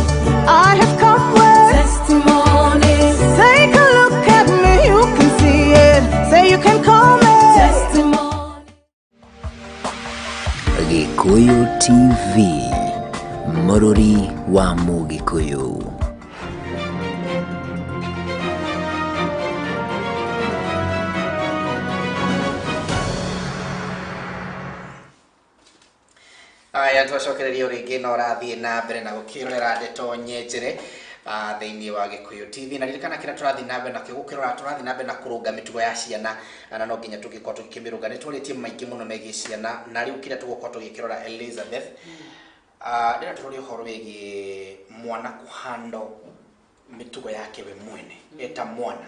I have come with testimonies. Take a look at me, you can see it. Say you can call me testimony. Gĩkũyũ TV, mũrũri wa Mũgĩkũyũ. Aya, twacokereria rĩngĩ na ũrathiĩ na mbere na gũkĩrorera ndeto nyenjere thĩinĩ wa Gĩkũyũ TV. Na ririkana kĩrĩa tũrathiĩ na mbere nakĩo gũkĩrora, tũrathiĩ na mbere na kũrũnga mĩtugo ya ciana, na no nginya tũngĩkorwo tũgĩkĩmĩrũnga. Nĩ twarĩtie maingĩ mũno megiĩ ciana, na rĩu kĩrĩa tũgũkorwo tũgĩkĩrora, Elizabeth, ndĩrenda tũrore ũhoro wĩgiĩ mwana kũhando mĩtugo yake we mwene eta mwana,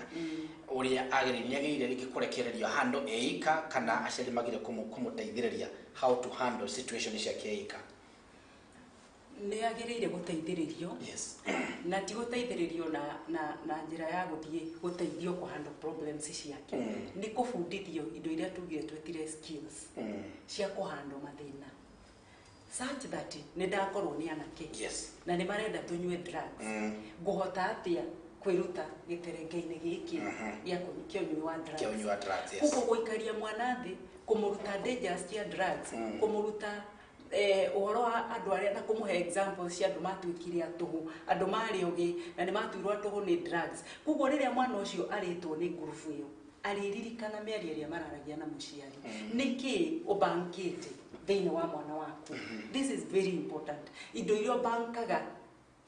ũrĩa agĩrĩire, nĩ agĩrĩire rĩngĩ kũrekererio handũ eika, kana aciari magĩrĩire kũmũteithĩrĩria how to handle situation ciake eika? Nĩ agĩrĩire gũteithĩrĩrio. Na ti gũteithĩrĩrio na njĩra ya gũthiĩ gũteithio kũ handle problems ciake, nĩ kũbundithio indo iria tugire twĩtire skills cia kũhandle mathĩna, such that nĩ ndakorwo nĩ anake na nĩ marenda tũnyue drugs, ngũhota atĩa kwĩruta gĩterenge-inĩ gĩkĩ gĩa kĩa ũnyui wa drugs? Kĩa ũnyui wa drugs, yes. Koguo gũikaria mwana thĩ, kũmũruta dangers cia drugs, kũmũruta ũhoro wa andũ arĩa, na kũmũhe examples cia andũ matuĩkire atũhũ, andũ marĩ ogĩ na nĩ matuirwo atũhũ nĩ drugs. Koguo rĩrĩa mwana ũcio arĩtwo nĩ ngurubu ĩyo, arĩririkana mĩario ĩrĩa mararagia na mũciari. Nĩkĩ ũbankĩte thĩinĩ wa mwana waku? This is very important. Indo iria ũbankaga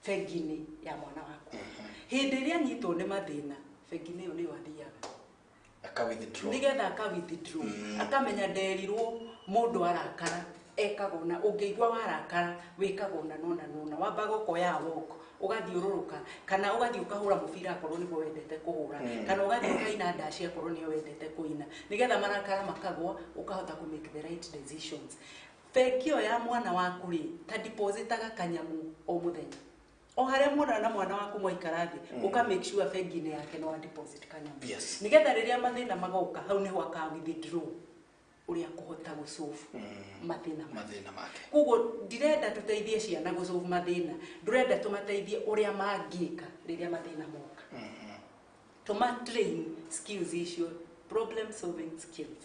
bengi-inĩ ya mwana waku, hĩndĩ ĩrĩa anyitwo nĩ mathĩna, bengi-inĩ ĩyo nĩyo athiaga aka withdraw, nigetha aka withdraw, akamenya nderirwo mũndũ arakara ekaga ũna, ũngĩigua warakara wĩkaga ũna nona nona, wambaga ũkoya walk, ũgathiũrũrũka, kana ũgathiĩ ũkahũra mũbira akorwo nĩguo wendete kũhũra, kana ũgathiĩ ũkaina ndaci akorwo nĩyo wendete kũina, nĩgetha marakara makagwa, ũkahota kũ make the right decisions. Bengi ĩyo ya mwana waku rĩ, ta depositaga kanyamu o mũthenya, o harĩa muonana na mwana waku, mwaikara thĩ, ũka make sure bengi-inĩ yake no wa deposit kanyamu, nĩgetha rĩrĩa mathĩna magoka, hau nĩho aka withdraw ũrĩa kũhota gũsolve mathĩna make. Mathĩna make. Koguo ndirenda tũteithie ciana gũsolve mathĩna, ndũrenda tũmateithie ũrĩa mangĩka rĩrĩa mathĩna moka. Tũma train skills icio, problem solving skills,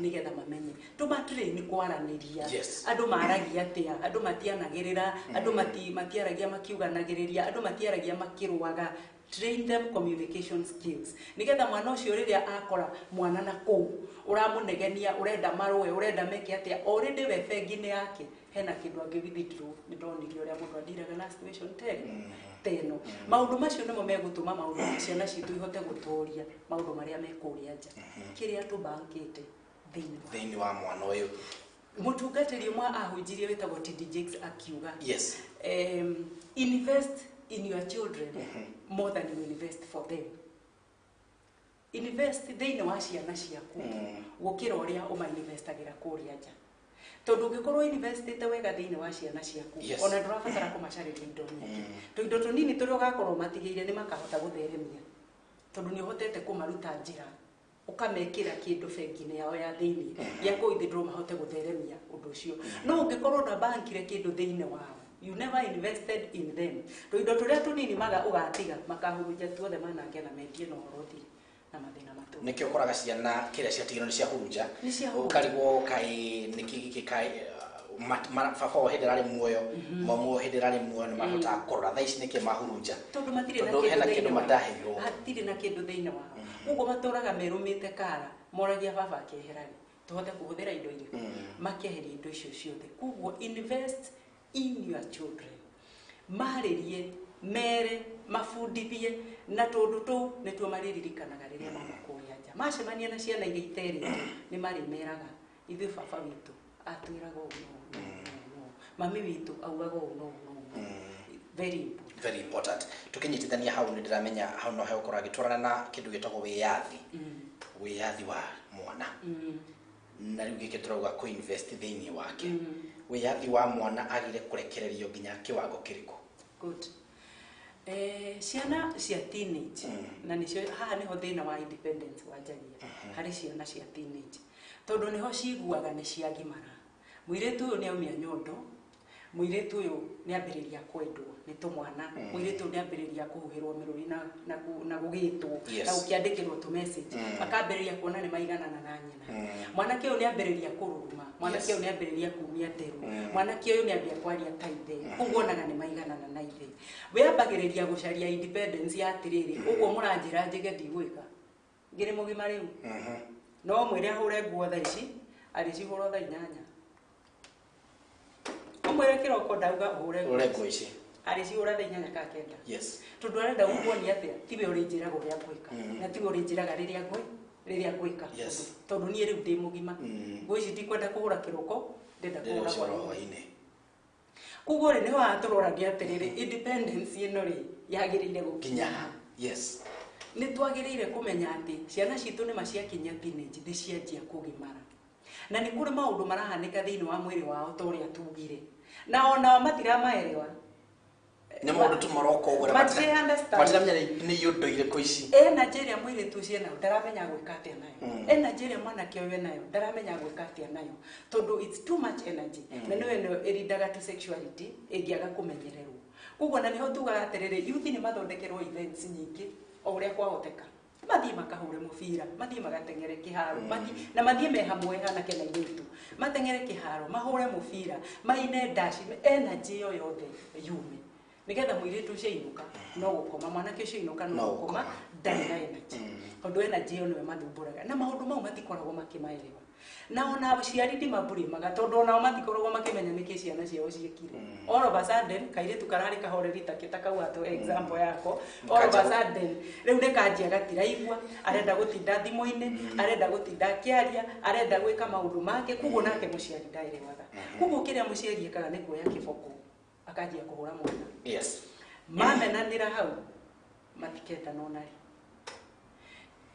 nĩgetha mamenye. Tũma train kwaranĩria. Andũ maragia atĩa? Andũ matianagĩrĩra, andũ matiaragia makiuganagĩrĩria, andũ matiaragia makĩrũaga. Train them communication skills, nĩgetha mwana ũcio rĩrĩa akora mwana na kũu ũramũnegenia, ũrenda marũe, ũrenda meke atĩa, already we bengi-inĩ yake hena kĩndũ angĩ withdraw. Nĩ ndonirio ũrĩa mũndũ andiraga na situation ta ĩno. Maũndũ macio nĩmo megũtũma maũndũ ciana citũ ihote gũtoria maũndũ marĩa me kũrĩa nja, kĩrĩa tũbankĩte thĩinĩ wa thĩinĩ wa mwana ũyũ. Mũtungatĩri ũmwe ahunjirie wĩtagwo TD Jakes akiuga, invest in your children more than you invest for them. Invest thĩinĩ wa ciana ciaku gũkĩra ũrĩa ũmainvestagĩra kũrĩa nja, tondũ ũngĩkorwo investĩte wega thĩinĩ wa ciana ciaku, ona ndũrabatara kũmacarĩria indo nyingĩ. Tũindo tũnini tũrĩa ũgakorwo matigĩire nĩ makahota gũtheremia, tondũ nĩ ũhotete kũmaruta njĩra, ũkamekĩra kĩndũ bengi-inĩ yao ya thĩinĩ gĩa kũ withdraw, mahote gũtheremia ũndũ ũcio. No ũngĩkorwo ndwabankire kĩndũ thĩinĩ wao, you never invested in them, tũindo tũrĩa tũnini maga ũgatiga makahurunja tuothe, manange na mendie na ũhoro ũthire na mathĩna matũ. Nĩkĩo ũkoraga ciana kĩrĩa ciatigirwo nĩ ciahurunja. Nĩ ciahurunja. Ũkarigwo kaĩ nĩkĩ gĩkĩ, kaĩ baba wao hĩndĩ ĩrarĩ muoyo, mamu wao hĩndĩ ĩrarĩ muoyo nĩ mahotaga kũrora, thaa ici nĩkĩ mahurunja? Tondũ matirĩ na Tondũ kĩndũ hena thĩinĩ kĩndũ wao. mataheirwo. Hatirĩ na kĩndũ thĩinĩ wao, koguo matũraga merũmĩte kara, moragia baba akehera rĩ, tũhote kũhũthĩra indo irĩkũ? Makeheria indo icio ciothe. Koguo invest in your children, marĩrie, mere, mabundithie, na tũndũ tũu nĩtuo marĩririkanaga rĩrĩa mauma kũrĩa nja, macemania na ciana iria iterĩtwo, nĩ marĩmeraga, ithuĩ baba witũ atwĩraga ũũ no no no no, mami witũ augaga ũũ no no no. Very important. Very important. Tukinyitithania hau, nĩ ndĩramenya hau no hegũkorwo agĩtwarana na kĩndũ gĩtagwo wĩyathi, wĩyathi wa mwana. Na rĩu gĩkĩ tũrauga kũ-invest thĩinĩ wake, wĩyathi wa mwana agire kũrekererio nginya kĩwango kĩrĩkũ? Good. Ciana cia teenage, na nĩcio haha nĩho thĩna wa independence wanjagia harĩ ciana cia teenage, tondũ nĩho ciguaga nĩ ciagimara. Mũirĩtu ũyũ nĩ aumia nyondo, Mũirĩtu ũyũ nĩ ambĩrĩria kwendwo nĩ tũmwana, mũirĩtu ũyũ nĩ ambĩrĩria kũhuhĩrwo mĩrũri na gũgĩtwo na gũkĩandĩkĩrwo tũ message, akambĩrĩria kuona nĩ maiganana na nyina. Mwanake ũyũ nĩ ambĩrĩria kũruruma, mwanake ũyũ nĩ ambĩrĩria kumia nderu, mwanake ũyũ nĩ ambia kwaria ta ithe, koguo onaga nĩ maiganana na ithe. Wĩambagĩrĩria gũcaria independence ya atĩrĩrĩ, ũguo mũranjĩra njĩge ndigwĩka ngĩrĩ mũgima rĩu. No mwĩre ahũre nguo thaa ici, arĩcihũra thaa 8. Ũmwĩre kĩroko ndauga ũhũre nguo ici, arĩcihũra thaa 8 ka 9. Yes. Tondũ arenda gũkuonia atĩa, tiwe ũrĩnjĩraga ũrĩa ngwĩka, na tiwe ũrĩnjĩraga rĩrĩa ngwĩka. Yes. Tondũ niĩ rĩu ndĩ mũgima. Nguo ici ndikwenda kũhũra kĩroko, ndĩrenda kũhũra hwaĩ-inĩ. Koguo rĩ, nĩho haha tũroragia atĩrĩrĩ, independence ĩno rĩ yagĩrĩire gũkinya. Yes. Nĩ twagĩrĩire kũmenya atĩ ciana citũ nĩ maciakinya teenage, nĩ cianjia kũgimara. Na nĩ kũrĩ maũndũ marahanĩka thĩinĩ wa mwĩrĩ wao ta ũrĩa tugire. Na onao matiramaelewa. Nĩ maũndũ tu maroka ũguo na matiramenya nĩ iũndũ irĩkũ ici. Energy ĩrĩa mũirĩtu ũcio enayo ndaramenya gwĩka atĩa nayo. Energy ĩrĩa mwanake ũyũ enayo ndaramenya gwĩka atĩa nayo. Tondũ it's too much energy. Na nĩyo ĩno ĩrindaga to sexuality ĩngĩaga kũmenyererwo. Koguo na nĩho tugaga atĩrĩrĩ, youth nĩ mathondekerwo events nyingĩ o ũrĩa kwahoteka. Mathiĩ makahũre mũbira, mathiĩ magateng'ere kĩharo, na mathiĩ me hamwe anake na airĩtu, mateng'ere kĩharo, mahũre mũbira, maine ndaci, energy ĩyo yothe yume. Nĩgetha mũirĩtu ũcio ainũka no gũkoma, mwanake ũcio ainũka no gũkoma, ndarĩ na energy. Tondũ energy ĩyo nĩyo mathumbũraga. Na maũndũ mau matikoragwo makĩmaelewa. Na ona aciari ndimabũrĩmaga, tondũ onao matikoragwo makĩmenya nĩkĩ ciana ciao ciĩkire. All of a sudden, kairĩtu kararĩ kahoreri ta kau atũ example yako. All of a sudden, rĩu nĩ kanjia gatiraigua, arenda gũtinda thimũ-inĩ, arenda gũtinda akĩaria, arenda gwĩka maũndũ make, koguo nake mũciari ndaerewaga. Koguo kĩrĩa mũciari ekaga nĩ kuoya kĩboko, akanjia kũhũra mwana. Yes. Mamenanĩra hau, matikendana ona rĩ.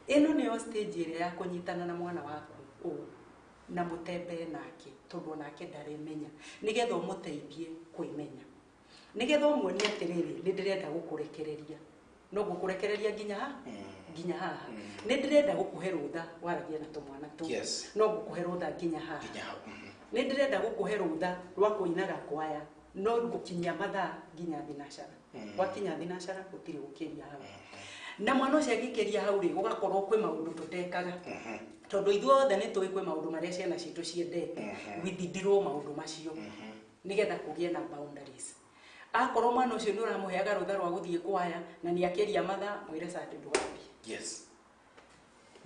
Ĩno nĩyo stage ĩrĩa ya kũnyitana na mwana waku ũũ, na mũtembee nake, tondũ onake ndaremenya, nĩgetha ũmũteithie kwĩmenya. Nĩgetha ũmuonie atĩrĩrĩ, nĩ ndĩrenda gũkũrekereria. No ngũkũrekereria nginya ha? Nginya haha. Nĩ ndĩrenda gũkũhe rũtha waragia na tũmwana tũu. Yes. No ngũkũhe rũtha nginya haha. Nĩ ndĩrenda gũkũhe rũtha rwa kũinaga kwaya, no ngũkinyia mathaa nginya thinacara. Gwakinya thinacara gũtirĩ gũkĩria hau. Na mwana ũcio angĩkĩria hau rĩ, gũgakorwo kwĩ maũndũ tũtekaga. Tondũ ithuothe nĩ tũĩ kwĩ maũndũ marĩa ciana citũ ciendete, withindirwo maũndũ macio, nĩgetha kũgĩe na boundaries. Akorwo mwana ũcio nĩ ũramũheaga rũtha rwa gũthiĩ kwaya na nĩ akĩria mathaa, mwĩre Sunday ndũgathiĩ. Yes.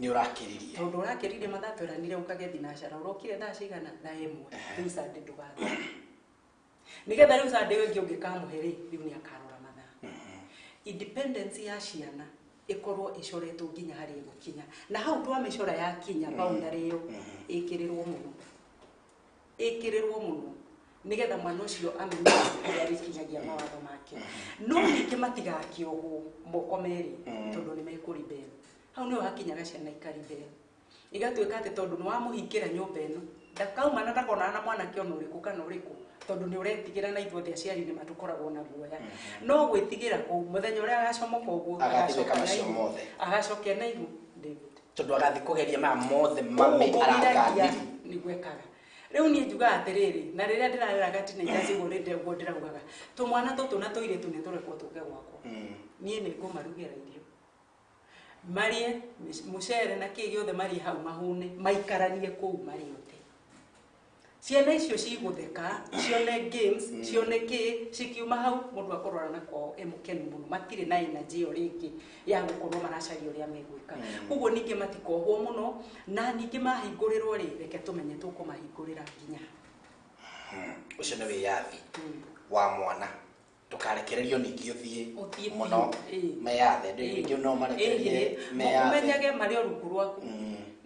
Nĩ ũrakĩririe. Tondũ ũrakĩririe mathaa tweranire ũkage thinacara, ũrokire thaa cigana? Thaa 1. Rĩu Sunday ndũgathiĩ. Nĩgetha rĩu Sunday ĩyo ĩngĩ ũngĩkamũhe rĩ, rĩu nĩ akarora mathaa. Independence ya ciana ĩkorwo ĩcoretwo nginya harĩa ĩgũkinya. Na hau twamĩcora yakinya boundary ĩyo, ĩkĩrĩrwo mũno. Ĩkĩrĩrwo mũno. Nĩgetha mwana ũcio amenye ũrĩa arĩkinyagia mawatho make. No ningĩ matigakĩohwo moko merĩ, tondũ nĩ mekũribel. Hau nĩho hakinyaga ciana ikaribel. Igatuĩka atĩ tondũ nĩ wamũhingĩra nyũmba ĩno, ndakauma na ndakonana na mwanake ona ũrĩkũ kana ũrĩkũ, tondũ nĩ ũretigĩra na ithuothe aciari nĩ matũkoragwo na guoya. No gwĩtigĩra kũu, mũthenya ũrĩa agacomoka ũguo, Agathiĩ gwĩka macio mothe. agacokia na ihu, David. Tondũ agathiĩ kũgeria maya mothe mami Ũguo kũgiragia arakanirie. nĩguo ekaga. Rĩu niĩ njugaga atĩrĩrĩ, na rĩrĩa ndĩrareraga teenagers ũguo ũguo ndĩraugaga, tũmwana tũtũ na tũirĩtu nĩ tũrekwo tũke gwakwa. Niĩ nĩ ngũmarugĩra irio. Marĩe mũcere na kĩ gĩothe marĩe hau mahũne, maikaranie kũu marĩ othe. Ciana icio cigũtheka, cione games, cione kĩ, cikiuma hau mũndũ akorora na kwao e mũkenu mũno, matirĩ na energy ĩyo rĩngĩ ya gũkorwo maracaria ũrĩa megwĩka. Koguo ningĩ matikohwo mũno, na ningĩ mahingũrĩrwo rĩ, reke tũmenye tũkũmahingũrĩra nginya. Ũcio nĩ wĩyathi wa mwana. Ndũkarekererio ningĩ ũthiĩ Ũthiĩ mũno biũ. meyathe, rĩngĩ no marekererie meyathe. Ũmenyage marĩ o rungu rwaku.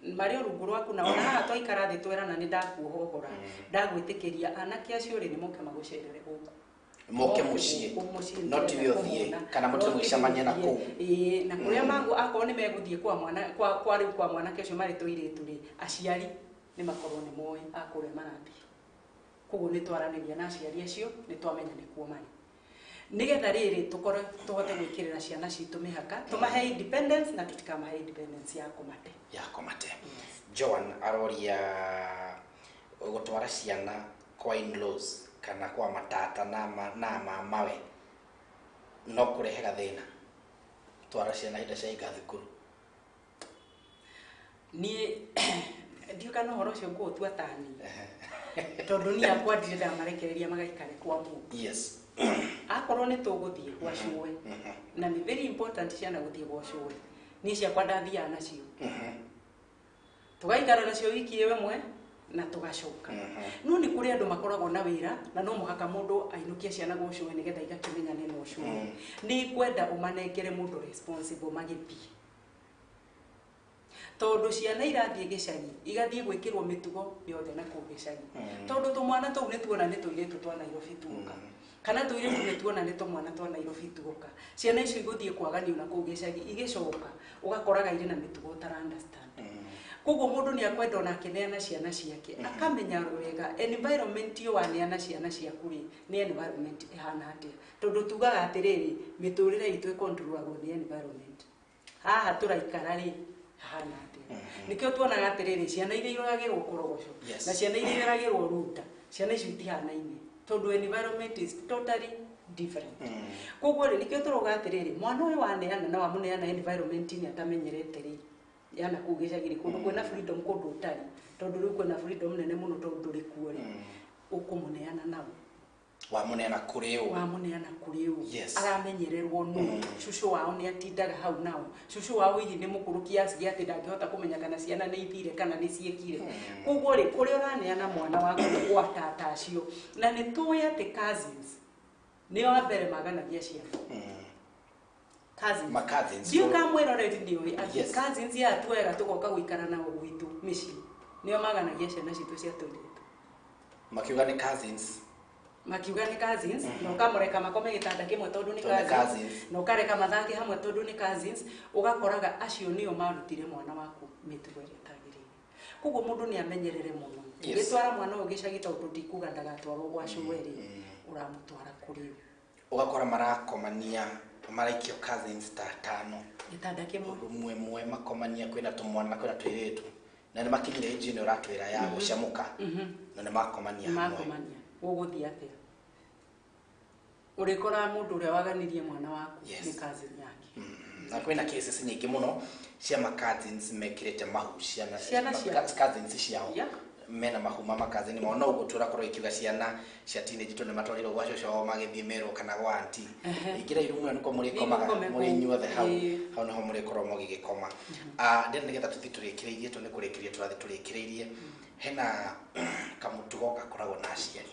Marĩ o rungu rwaku, na ona haha twaikara thĩ twerana nĩ ndakuohora, ndagwĩtĩkĩria anake acio rĩ, nĩ moke magũcerere gũkũ. Moke mũciĩ. Gũkũ mũciĩ No tiwe ũthiĩ, kũhũna. kana mũthiĩ No tiwe mũgĩcemania na ũthiĩ. kũu. Ĩĩ, na kũrĩa akorwo nĩ megũthiĩ kwa mwana, kwa rĩu kwa mwanake ũcio marĩ tũirĩtu rĩ, aciari nĩ makorwo nĩ moĩ a kũrĩa marathiĩ. Koguo nĩ twaranĩria na aciari acio, nĩ twamenya nĩkuo marĩ. Nĩgetha rĩrĩ tũkorwo tũhote gwĩkĩrĩra ciana citũ mĩhaka, tũmahe independence na tũtikamahe independence ya kũmate. Ya kũmate. Joan aroria gũtwara ciana kwa in-laws Kana kwa matata na na mamawe no kũrehe gathĩna twara ciana hĩndĩ cia inga thukuru. Niĩ ndiũ kana ũhoro ũcio ngũũtua tani tondũ niĩ akwa ndirĩ ndamarekereria magaikare kwa mũndũ. Yes. Akorwo nĩ tũgũthiĩ gwa cũwe, na nĩ very important ciana gũthiĩ gwa cũwe, niĩ ciakwa ndathiaga nacio tũgaikara nacio wiki ĩmwe na tũgacoka. No nĩ kũrĩ andũ makoragwo na wĩra na no mũhaka mũndũ ainũkie ciana gwa cũwe nĩgetha igakĩmenyane na ũcũwe. Nĩ ngwenda ũmanengere mũndũ responsible magĩthiĩ, tondũ ciana irathiĩ gĩcagi igathiĩ gwĩkĩrwo mĩtugo yothe na kũu gĩcagi, tondũ tũmwana tũu nĩ tuona nĩ tũirĩtu twa Nairobi tuoka, kana tũirĩtu nĩ tuona nĩ tũmwana twa Nairobi tuoka. Ciana icio igũthiĩ kwaganio na kũu gĩcagi, igĩcoka ũgakoraga irĩ na mĩtugo ũtara understand. Koguo mũndũ nĩ akwenda ona akĩneana ciana ciake akamenya wega environment ĩyo waneana ciana ciaku rĩ nĩ environment ĩhana atĩa, tondũ tugaga atĩrĩrĩ mĩtũrĩre itũ ĩkontrolagwo nĩ environment. Haha tũraikara rĩ hahana atĩa? Nĩkĩo tuonaga atĩrĩrĩ ciana iria iroragĩrwo korogoco na ciana iria iroragĩrwo ruta, ciana icio itihanaine tondũ environment is totally different. Koguo rĩ nĩkĩo tũrauga atĩrĩrĩ mwana ũyũ waneana na wamũneana environment-inĩ atamenyerete rĩ yana kũu gĩcagi rĩ kũndũ kwĩna freedom kũndũ ũtarĩ, tondũ rĩu kwĩna freedom nene mũno tondũ ndũrĩ kuo rĩ, ũkũmũneana nao wamũneana kũrĩ ũ? Wamũneana kũrĩ ũ? Aramenyererwo nũ? Cũcũ wao nĩ atindaga hau nao. Cũcũ wao hihi nĩ mũkũrũ kiasi gĩa atĩ ndangĩhota kũmenya kana ciana nĩ ithire kana nĩ ciĩkire. Koguo rĩ kũrĩa ũraneana mwana waku gwa tata acio, na nĩ tũĩ atĩ cousins nĩo a mbere maganagia ciana. Cousins. Ndiũ kamwĩroreri nĩũĩ atĩ cousins ya tuoyaga tũgoka gũikara nao gwitũ mĩciĩ nĩo maganagia ciana citũ cia tũirĩtu. Makiuga nĩ cousins. Makiuga nĩ cousins, na ũkamũreka makome gĩtanda kĩmwe tondũ nĩ cousins, na ũkareka mathake hamwe tondũ nĩ cousins, ũgakoraga acio nĩo marutire mwana waku mĩtugo ĩrĩa ĩtagĩrĩire. Koguo mũndũ nĩ amenyerere mũno. Ũgĩtwara mwana ũyũ gĩcagi tondũ ndikuga ndagatwarwo gwa cũwe rĩ, ũramũtwara kũrĩ ũ? Ũgakora marakomania maraikio cousins ta tano gĩtanda kĩmwe rũmwe makomania kwĩna tũmwana kwĩna tũirĩtu na nĩ makinyire age ĩno ũratwĩra ya gũcamũka na nĩ makomania hamwe. Ũgũthiĩ atĩa? Ũrĩkoraga mũndũ ũrĩa waganirie mwana waku nĩ cousin yake. Na kwĩna cases nyingĩ mũno cia ma cousins mekĩrĩte mahu ciana cousins ciao mena mahu ma makazini mao, no ũguo tũrakorwo ikiuga ciana cia teenage tondũ nĩmatwarirwo gwa cũcũ wao magĩthiĩ merwo kana gwa auntie ingĩra irumu ĩyo nĩkuo mũrĩkomaga mũrĩ inyuothe hau hau nĩho mũrĩkorwo mũgĩgĩkoma. Ndĩrenda nĩgetha tũthiĩ tũrĩkĩrĩirie tondũ nĩ kũrĩkĩrĩria tũrathiĩ tũrĩkĩrĩirie, hena kamũtugo gakoragwo na aciari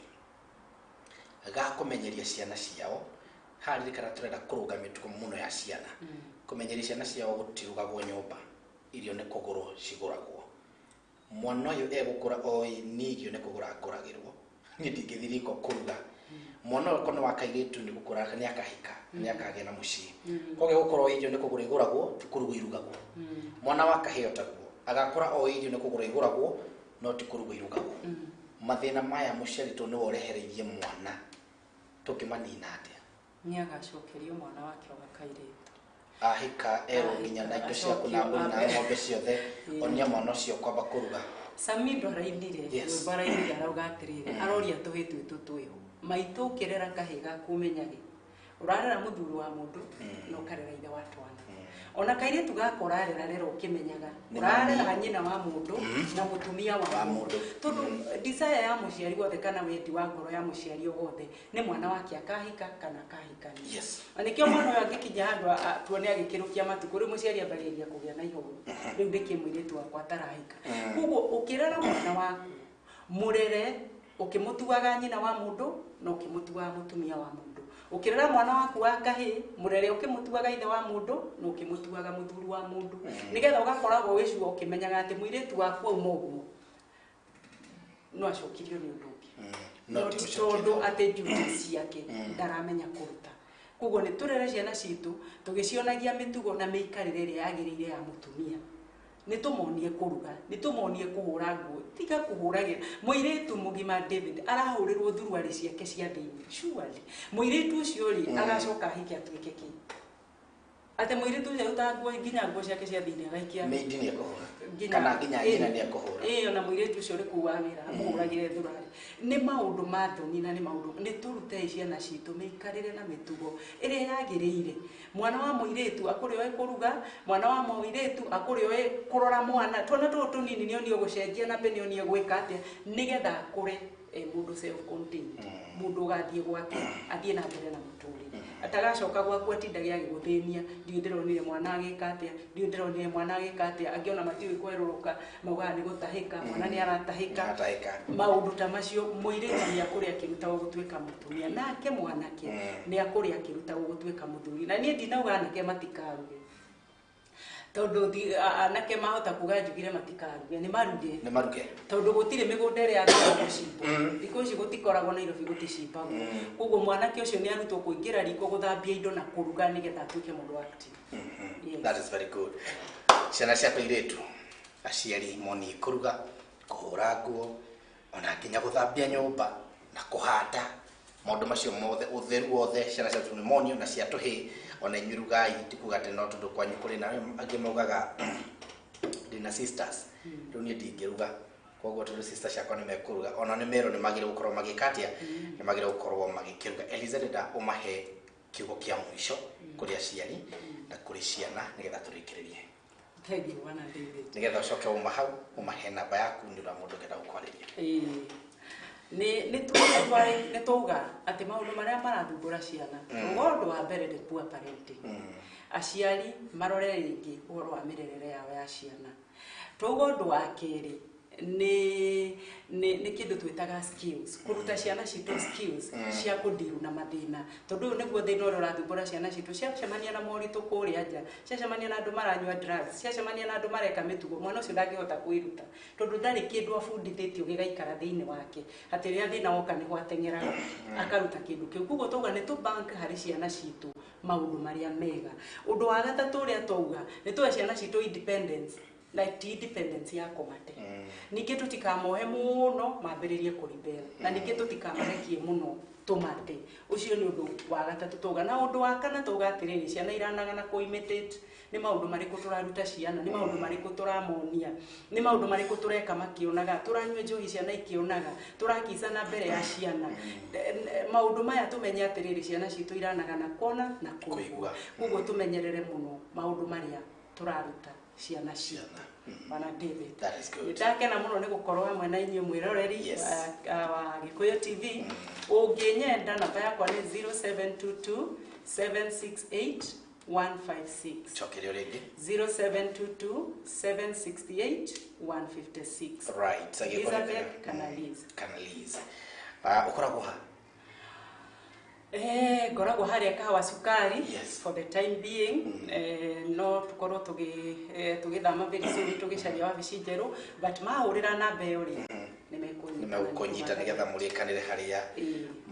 ga kũmenyeria ciana ciao. Haha ririkana tũrenda kũrũnga mĩtugo mũno ya ciana. Kũmenyeria ciana ciao gũtirugagwo nyũmba, irio nĩ kũgũrwo cigũragwo. Mwana ũyũ egũkũra oĩ niĩ irio nĩ kũgũra ngũragĩrwo, niĩ ndingĩthiĩ riko kũruga. Mwana ũyũ korwo nĩ wa kairĩtu nĩ gũkũra nĩ akahika, nĩ akagĩa na mũciĩ. Koguo gũkorwo irio nĩ kũgũrwo igũragwo ti kũrugwo irugagwo. Mwana wa kahĩĩ taguo agakũra oĩ irio nĩ kũgũrwo igũragwo no ti kũrugwo irugagwo. Mathĩna maya mũciari tondũ nĩwe ũrehereirie mwana tũngĩmanina atĩa? Nĩ agacokerio mwana wake wa kairĩtu ahika erwo nginya na indo ciaku na mbũri na ng'ombe ciothe, onia mwana ũcio kwamba kũruga. Samido arainire rwĩmbo arainire arauga atĩrĩrĩ aroria tũhĩ twitũ twĩho maitũ ũkĩrera kahĩ gaku ũmenyage ũrarera mũthuri wa mũndũ na ũkarera ithe wa twana. Ona kairĩtu gaka ũrarera rero ũkĩmenyaga ũrarera nyina wa mũndũ na mũtumia wa mũndũ, tondũ desire ya mũciari wothe kana wendi wa ngoro ya mũciari wothe nĩ mwana wake akahika kana akahikania. Na nĩkĩo mwana ũyũ angĩkinya handũ tuone agĩkĩrũkia matukũ rĩu mũciari ambagĩrĩria kũgĩa na ihoru rĩu ndĩkĩ mũirĩtu wakwa atarahika. Koguo ũkĩrera mwana waku mũrere ũkĩmũtuaga nyina wa mũndũ na ũkĩmũtuaga mũtumia wa mũndũ. Ũkĩrera mwana waku wa kahĩĩ mũrere ũkĩmũtuaga ithe wa mũndũ na ũkĩmũtuaga mũthuri wa mũndũ, nĩgetha ũgakoragwo wĩcua ũkĩmenyaga atĩ mũirĩtu waku auma ũguo no acokirio nĩ ũndũ ũngĩ, no ti tondũ atĩ duties ciake ndaramenya kũruta. Koguo nĩ tũrere ciana citũ tũgĩcionagia mĩtugo na mĩikarĩre ĩrĩa yagĩrĩire ya mũtumia. Nĩ tũmonie kũruga, nĩ tũmonie kũhũra nguo, tiga kũhũragĩra mũirĩtu mũgima David arahũrĩrwo thuruarĩ ciake cia thĩinĩ. Surely mũirĩtu ũcio rĩ agacoka ahike atuĩke kĩ? Atĩ mũirĩtu ũcio arutaga nguo nginya nguo ciake cia thĩinĩ agaikia maid nĩ ekũhũra. Kana nginya nyina nĩ ekũhũra. Ĩĩ, ona mũirĩtu ũcio ũrĩ kũu wa wĩra amũhũragĩre thurari. Nĩ maũndũ ma thoni na nĩ maũndũ nĩ tũrutei ciana citũ mĩikarĩre na mĩtugo ĩrĩa yagĩrĩire. Mwana wa mũirĩtu akũrĩ oĩ kũruga, mwana wa mũirĩtu akũrĩ oĩ kũrora mwana. Twana tũtũ tũnini nĩ onie gũcenjia na nĩ onie gwĩka atĩa nĩgetha akũre mũndũ self contained, mũndũ ũgathiĩ gwake athiĩ na mbere na mũtũrĩre, atagacoka gwaku atindage agĩgũthĩnia, ndiũĩ ndĩronire mwana agĩka atĩa, ndiũĩ ndĩronire mwana agĩka atĩa. Angĩ ona matiũĩ kwerũrũka, maugaga nĩ gũtahĩka, mwana nĩ aratahĩka, maũndũ ta macio. Mũirĩtu nĩ akũrĩ akĩrutagwo gũtuĩka mũtumia, nake mwanake nĩ akũrĩ akĩrutagwo gũtuĩka mũthuri. Na niĩ ndinauga anake matikaruge, tondũ anake mahota kuga njugire matikaruge, nĩ maruge, nĩ maruge, tondũ gũtirĩ mĩgũnda ĩrĩa yagĩrĩirwo gũcimbwo. Thikũ ici gũtikoragwo Nairobi gũticimbagwo. Koguo mwanake ũcio nĩ arutwo kũingĩra riko gũthambia indo na kũruga nĩgetha atuĩke mũndũ active. Yes. That is very good. Ciana cia tũirĩtu, aciari moni kũruga, kũhũra nguo, ona nginya gũthambia nyũmba na kũhanda, maũndũ macio mothe, ũtheru wothe ciana cia nĩ monio, na cia tũhĩĩ ona inyuĩ rugai, ti kuga atĩ no tondũ kwanyu kũrĩ na angĩ maugaga ndĩna sisters, rĩu niĩ ndingĩruga, koguo tondũ sisters ciakwa nĩ mekũruga, ona nĩ merwo nĩ magĩrĩirwo gũkorwo magĩka atĩa, nĩ magĩrĩirwo gũkorwo magĩkĩruga. Eliza, ndĩrenda ũmahe kiugo kĩa mũico kũrĩ aciari na kũrĩ ciana nĩgetha tũrĩkĩrĩrie. Thank you, Bwana David. Nĩgetha ũcoke uma hau ũmahe namba yaku nĩ ũndũ wa mũndũ ũngĩenda gũkwarĩria. Nĩ twauga atĩ maũndũ marĩa marathumbũra ciana, twauga ũndũ wa mbere nĩ poor parenting. Aciari marore rĩngĩ ũhoro wa mĩrerere yao ya ciana. Twauga ũndũ wa kerĩ nĩ kĩndũ twĩtaga skills, kũruta ciana citũ skills cia kũndiru na mathĩna, tondũ ũyũ nĩguo thĩna ũrĩa ũrathumbũra ciana citũ. Ciacemania na moritũ kũrĩa nja, ciacemania na andũ maranyua drugs, ciacemania na andũ mareka mĩtugo, mwana ũcio ndangĩhota kwĩruta tondũ ndarĩ kĩndũ abundithĩtio gĩgaikara thĩinĩ wake, atĩ rĩrĩa thĩna woka nĩho ateng'eraga akaruta kĩndũ kĩu. Koguo twauga nĩ tũ bank harĩ ciana citũ maũndũ marĩa mega. Ũndũ wa gatatũ ũrĩa twauga nĩ tũhe ciana citũ independence, na ti independence ya kũmate. Ningĩ tũtikamohe mũno mambĩrĩrie kũribel, na ningĩ tũtikamarekie mũno tũmate. Ũcio nĩ ũndũ wa gatatũ twauga. Na ũndũ wa kana twauga atĩrĩrĩ, ciana iranagana kũ imitate, nĩ maũndũ marĩkũ tũraruta ciana, nĩ maũndũ marĩkũ tũramonia, nĩ maũndũ marĩkũ tũreka makĩonaga, tũranyua njohi ciana ikĩonaga, tũrakicana mbere ya ciana. Maũndũ maya tũmenye atĩrĩrĩ, ciana citũ iranagana kuona na kũigua. Koguo tũmenyerere mũno maũndũ marĩa tũraruta ciana citũ. Bwana David, That is good. ndakena mũno nĩ gũkorwo hamwe na inyuĩ mwĩroreri Yes. wa Gĩkũyũ TV. Ũngĩnyenda, namba yakwa nĩ 0722 768 156. Cokerio rĩngĩ. 0722 768 156. Right. Elizabeth kana Liz. Kana Liz. Ũkoragwo ha? Ngoragwo harĩa Kahawa Cukari. Yes. For the time being. No tũkorwo tũgĩthama very soon tũgĩcaria wabici njerũ, but mahũrĩra namba ĩyo rĩ, nĩ mekũnyita. Nĩ megũkũnyita nĩgetha mũrĩkanĩre harĩa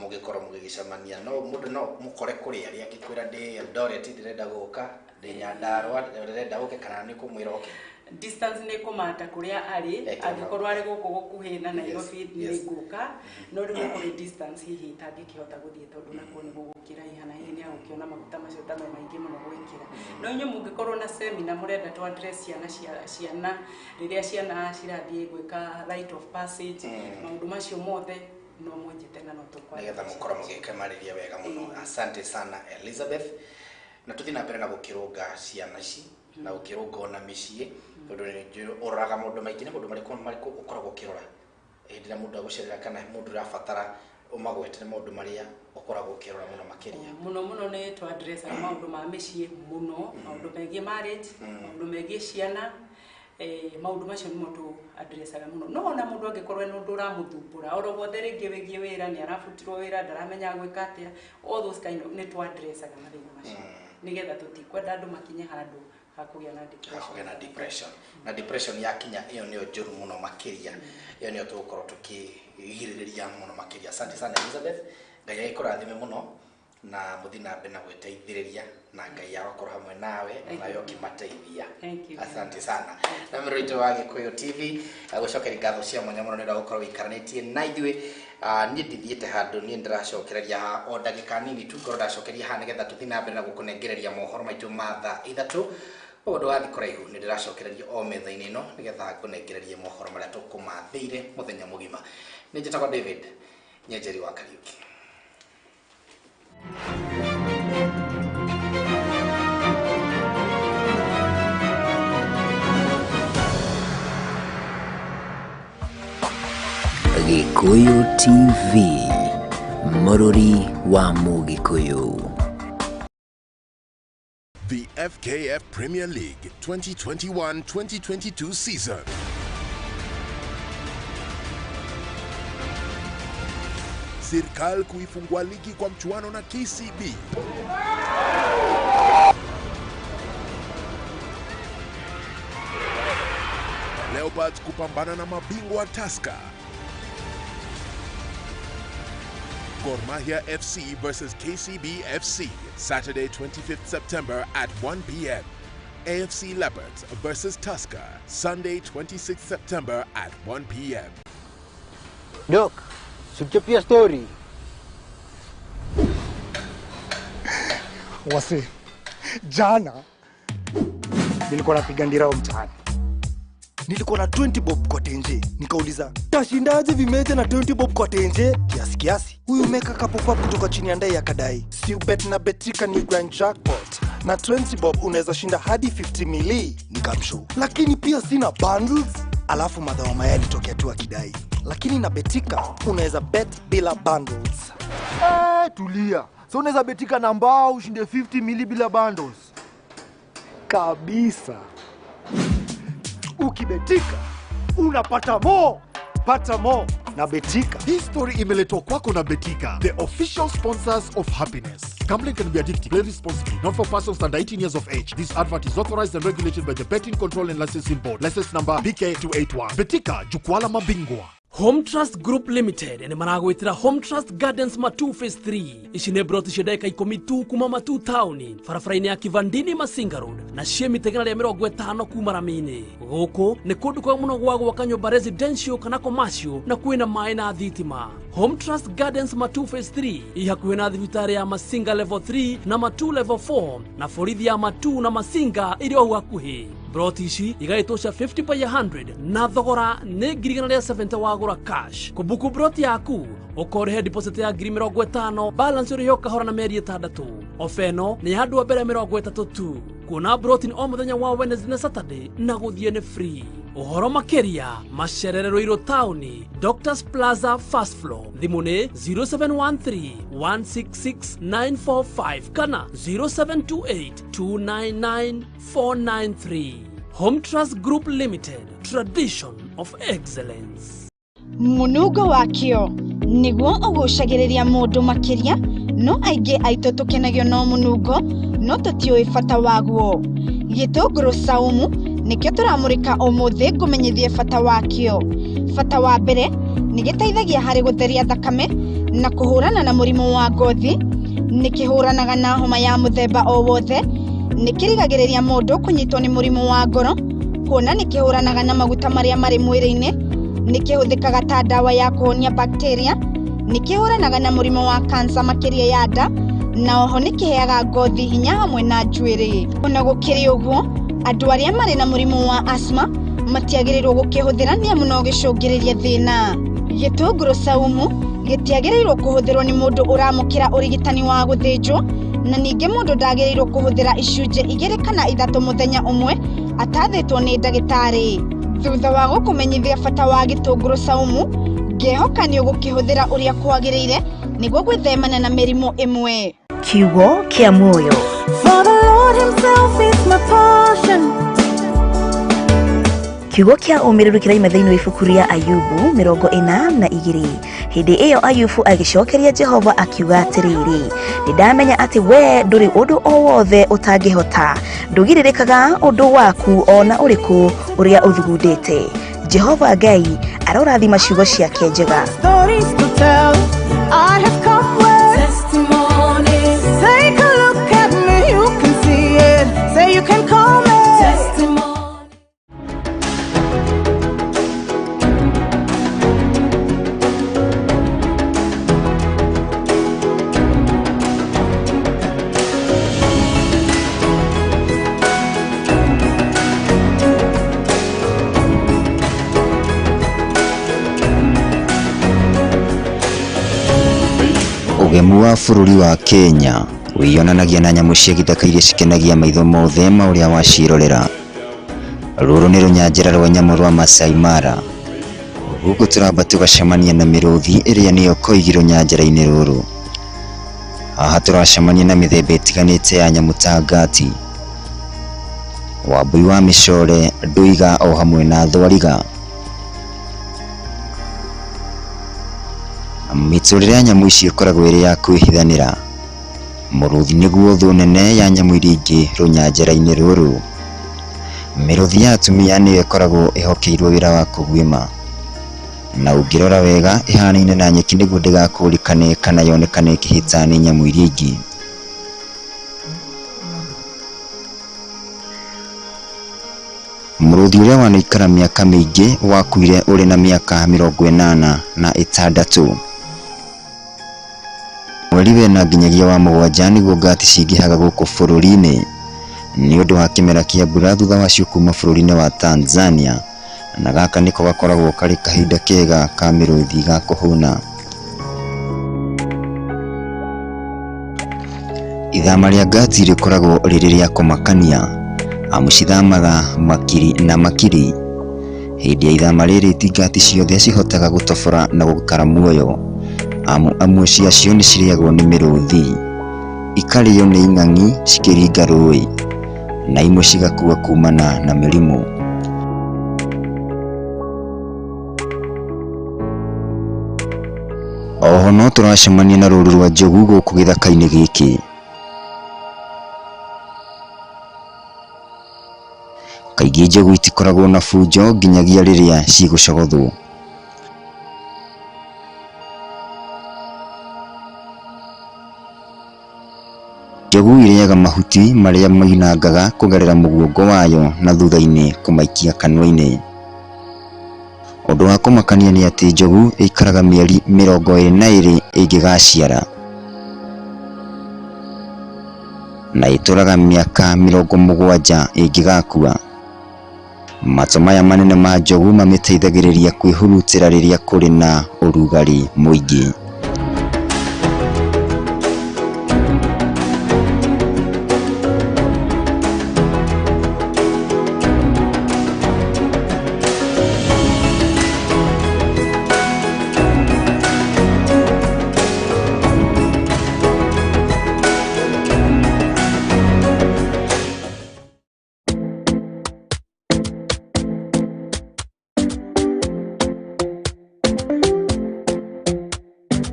mũngĩkorwo mũgĩgĩcemania. No mũndũ no mũkore kũrĩ arĩa angĩkwĩra ndĩ Eldoret ndĩrenda gũka, ndĩ Nyandarua ndĩrenda ũke, kana nĩ kũmwĩra oke? Distance nĩ kũmata kũrĩa arĩ, angĩkorwo arĩ gũkũ gũkuhĩ na Nairobi nĩ ngũka, no rĩu nĩ kũrĩ distance hihi itangĩkĩhota gũthiĩ tondũ nakuo nĩ gũgũkĩraiha na hihi nĩ agũkĩona maguta macio ta me maingĩ mũno gwĩkĩra. No inyuĩ mũngĩkorwo na seminar mũrenda tũ address ciana ciana rĩrĩa ciana cirathiĩ gwĩka rite of passage, maũndũ macio mothe no mwenjete na no tũkwaria. Nĩgetha mũkorwo mũgĩkemarĩria wega mũno. Asante sana Elizabeth. Na tũthiĩ na mbere na gũkĩrũnga ciana ici na gũkĩrũnga ona mĩciĩ, tondũ nĩ njũĩ ũroraga maũndũ maingĩ. Nĩ maũndũ marĩkũ ũkoragwo ũkĩrora hĩndĩ ĩrĩa mũndũ agũcerera kana mũndũ ũrabatara ũmagwetere maũndũ marĩa ũkoragwo ũkĩrora mũno makĩria? Mũno mũno nĩ tũ addressaga maũndũ ma mĩciĩ mũno, maũndũ megiĩ marriage, maũndũ megiĩ ciana, maũndũ macio nĩmo tũ addressaga mũno. No ona mũndũ angĩkorwo ena ũndũ ũramũthumbũra oro wothe, rĩngĩ wĩgiĩ wĩra, nĩ arabutirwo wĩra, ndaramenya gwĩka atĩa, all those kind of, nĩ tũ addressaga mathĩna macio nĩgetha tũtikwenda andũ makinye handũ hakũgĩa na depression. Hakũgĩa na depression. Na depression yakinya ĩyo nĩyo njũru mũno makĩria, ĩyo nĩyo tũgũkorwo tũkĩgirĩrĩria mũno makĩria. Asante sana Elizabeth, Ngai agĩkũrathime mũno na mũthiĩ na mbere na gwĩteithĩrĩria, na Ngai arokorwo hamwe nawe nawe ũkĩmateithia. Thank you. Asante sana. Na mwĩrori wa Gĩkũyũ TV, gũcokeria ngatho cia mwanya mũno nĩ ũndũ wa gũkorwo wĩikaranĩtie na ithuĩ. Niĩ ndithiĩte handũ, niĩ ndĩracokereria haha o ndagĩka nini tu, ngorwo ndacokeria haha nĩgetha tũthiĩ na mbere na gũkũnengereria mohoro maitũ ma thaa 3. Ũguo ndũgathiĩ kũraihu, nĩ ndĩracokereria o metha-inĩ ĩno nĩgetha ngũnengererie mohoro marĩa tũkũmathĩire mũthenya mũgima. Nĩ njĩtagwo David Nyenjeri wa Kariuki. Gikuyu TV, Mũrũri wa Mũgĩkũyũ. The FKF Premier League 2021-2022 season. Serikali kuifungua ligi kwa mchuano na KCB. Leopards kupambana na mabingwa Tusker. Gor Mahia FC versus KCB FC, Saturday 25th September at 1 p.m. AFC Leopards versus Tusker, Sunday 26th September at 1 p.m. Dok, sichapia story. Wase, jana nilikuwa napiga ndirao mtaani. Nilikuwa na 20 bob kwa tenje, nikauliza tashindaje vimeja na 20 bob kwa tenje? Kiasi kiasi, huyu meka kapop kutoka chini ya ndai akadai, si ubet na Betika ni grand jackpot na 20 bob unaweza shinda hadi 50 mili. Nikamshow, lakini pia sina bundles. Alafu madha wa mayai alitokea tu akidai, lakini na Betika unaweza bet bila bundles. Tulia. So unaweza betika na mbao ushinde 50 mili bila bundles. Kabisa. Ukibetika unapata mo, pata mo na Betika. Hii story imeletwa kwako na Betika, the official sponsors of happiness. Gambling can be addictive. Play responsibly. Not for persons under 18 years of age. This advert is authorized and regulated by the Betting Control and Licensing Board. License number BK281. Betika, jukwaa la mabingwa. Home Trust Group Limited nĩ maragwĩtĩra Home Trust Gardens Matu Phase 3. Ici nĩ broti cia ndagĩka ikũmi tu kuma Matu taũni, barabara-inĩ ya Kivandini Masinga Road, na ciĩ mita 150 kuma rami-inĩ. Gũkũ nĩ kũndũ kwega mũno gwa gwaka nyũmba residential kana commercial, na kwĩna maĩ na thitima. Home Trust Gardens Matu Phase 3 ĩ hakuhĩ na thibitarĩ ya Masinga Level 3 na Matu Level 4 na borithi ya Matu na Masinga ĩrĩ o hau hakuhĩ. Broti ici igaĩtwo cia 50 by 100 na thogora nĩ 170 wagũra cash. Kũbuku broti yaku ũkorĩhe deposit ya 50,000, balance ũrĩhe ũkahora na mĩeri 6. Ofa ĩno nĩ ya andũ a mbere 30 tu. Kuona broti nĩ o mũthenya wa Wednesday na Saturday na gũthiĩ nĩ free. Ũhoro makĩria macerere Ruiru taũni, Doctors Plaza first floor. Thimũ nĩ 0713 166 945 kana 0728 299 493. Home Trust Group Limited, tradition of excellence. Mũnungo wakĩo nĩguo ũgucagĩrĩria mũndũ makĩria, no aingĩ aitũ tũkenagio no mũnungo, no tũtiũĩ bata waguo. Gĩtũngũrũ saumu nĩkĩo tũramũrĩka ũmũthĩ ngũmenyithie bata wakĩo. Bata wa mbere nĩ gĩteithagia harĩ gũtheria thakame na kũhũrana na mũrimũ wa ngothi, nĩ kĩhũranaga na homa ya mũthemba o wothe, nĩ kĩrigagĩrĩria mũndũ kũnyitwo nĩ mũrimũ wa ngoro, kuona nĩ kĩhũranaga na maguta marĩa marĩ mwĩrĩ-inĩ, nĩ kĩhũthĩkaga ta ndawa ya kũhonia bacteria, nĩ kĩhũranaga na mũrimũ wa kansa makĩria ya nda, na oho nĩ kĩheaga ngothi hinya hamwe na njuĩrĩ. Ona gũkĩrĩ ũguo, andũ arĩa marĩ na mũrimũ wa asthma matiagĩrĩirwo gũkĩhũthĩra nĩamu no gĩcũngĩrĩrie thĩna. Gĩtũngũrũ saumu gĩtiagĩrĩirwo kũhũthĩrwo nĩ mũndũ ũramũkĩra ũrigitani wa gũthĩnjwo, na ningĩ mũndũ ndagĩrĩirwo kũhũthĩra icunjĩ 2 kana 3 mũthenya ũmwe atathĩtwo nĩ ndagĩtarĩ. Thutha wa gũkũmenyithia bata wa gĩtũngũrũ saumu, ngĩhoka nĩ ũgũkĩhũthĩra ũrĩa kwagĩrĩire nĩguo gwĩthemana na mĩrimũ ĩmwe. Kiugo kĩa muoyo. For the Lord himself is my portion. Kiugo kĩa ũmĩrĩru kĩraima thĩinĩ wa ibuku rĩa Ayubu 42. Hĩndĩ ĩyo Ayubu agĩcokeria Jehova akiuga atĩrĩrĩ, nĩ ndamenya atĩ we ndũrĩ ũndũ o wothe ũtangĩhota, ndũgirĩrĩkaga ũndũ waku ona ũrĩkũ ũrĩa ũthugundĩte. Jehova Ngai arorathima ciugo ciake njega. Stories to tell. I have come with testimonies. Take a look at me, you can see it. Say you can call me testimony. Ũgemu wa bũrũri wa Kenya wĩyonanagia na nyamũ cia gĩthaka iria cikenagia maitho mothe ma ũrĩa waciĩrorera. Rũrũ nĩ rũnyanjara rwa nyamũ rwa Masai Mara. Gũkũ tũramba tũgacemania na mĩrũthi ĩrĩa nĩyo koigi rũnyanjara-inĩ rũrũ. Haha tũracemania na mĩthemba ĩtiganĩte ya nyamũ ta ngati, wambui wa mĩcore, ndũiga o hamwe na thwariga. Mĩtũrĩre ya nyamũ ici ĩkoragwo ĩrĩ ya kwĩhithanĩra. Mũrũthi nĩguo thũ nene ya nyamũ iria ingĩ rũnyanjara-inĩ rũrũ. Mĩrũthi ya atumia nĩyo ĩkoragwo ĩhokeirwo wĩra wa kũguĩma. Na ũngĩrora wega ĩhanaine na nyeki nĩguo ndĩgakũrĩkane kana yonekane ĩkĩhĩta nĩ nyamũ iria ingĩ. Mũrũthi ũrĩa wanaikara mĩaka mĩingĩ wakuire ũrĩ na mĩaka 86. Mweri wena nginyagia wa mũgwanja nĩguo ngati cingĩhaga gũkũ bũrũri-inĩ nĩ ũndũ wa kĩmera kĩa mbura thutha wacio kuma bũrũri-inĩ wa Tanzania, na gaka nĩko gakoragwo karĩ kahinda kega ka mĩrũthi ga kũhũna. Ithama rĩa ngati rĩkoragwo rĩrĩ rĩa kũmakania amu cithamaga makiri na makiri. Hĩndĩ ya ithama rĩrĩ ti ngati ciothe cihotaga gũtobora na gũikara muoyo, amu amwe ciacio nĩ cirĩagwo nĩ mĩrũthi, ikarĩo nĩ ing'ang'i cikĩringa rũĩ, na imwe cigakua kumana na mĩrimũ. Oho no tũracemania na rũru rwa njogu gũkũ gĩthaka-inĩ gĩkĩ. Kaingĩ njogu itikoragwo na bunjo nginyagia rĩrĩa cigũcogothwo. Njogu irĩaga mahuti marĩa moinangaga kũgerera mũguongo wayo na thutha-inĩ kũmaikia kanua-inĩ. Ũndũ wa kũmakania nĩ atĩ njogu ĩikaraga mĩeri 22 ĩngĩgaciara na ĩtũraga mĩaka 70 ĩngĩgakua. Matũ maya manene ma njogu mamĩteithagĩrĩria kwĩhurutĩra rĩrĩa kũrĩ na ũrugarĩ mũingĩ.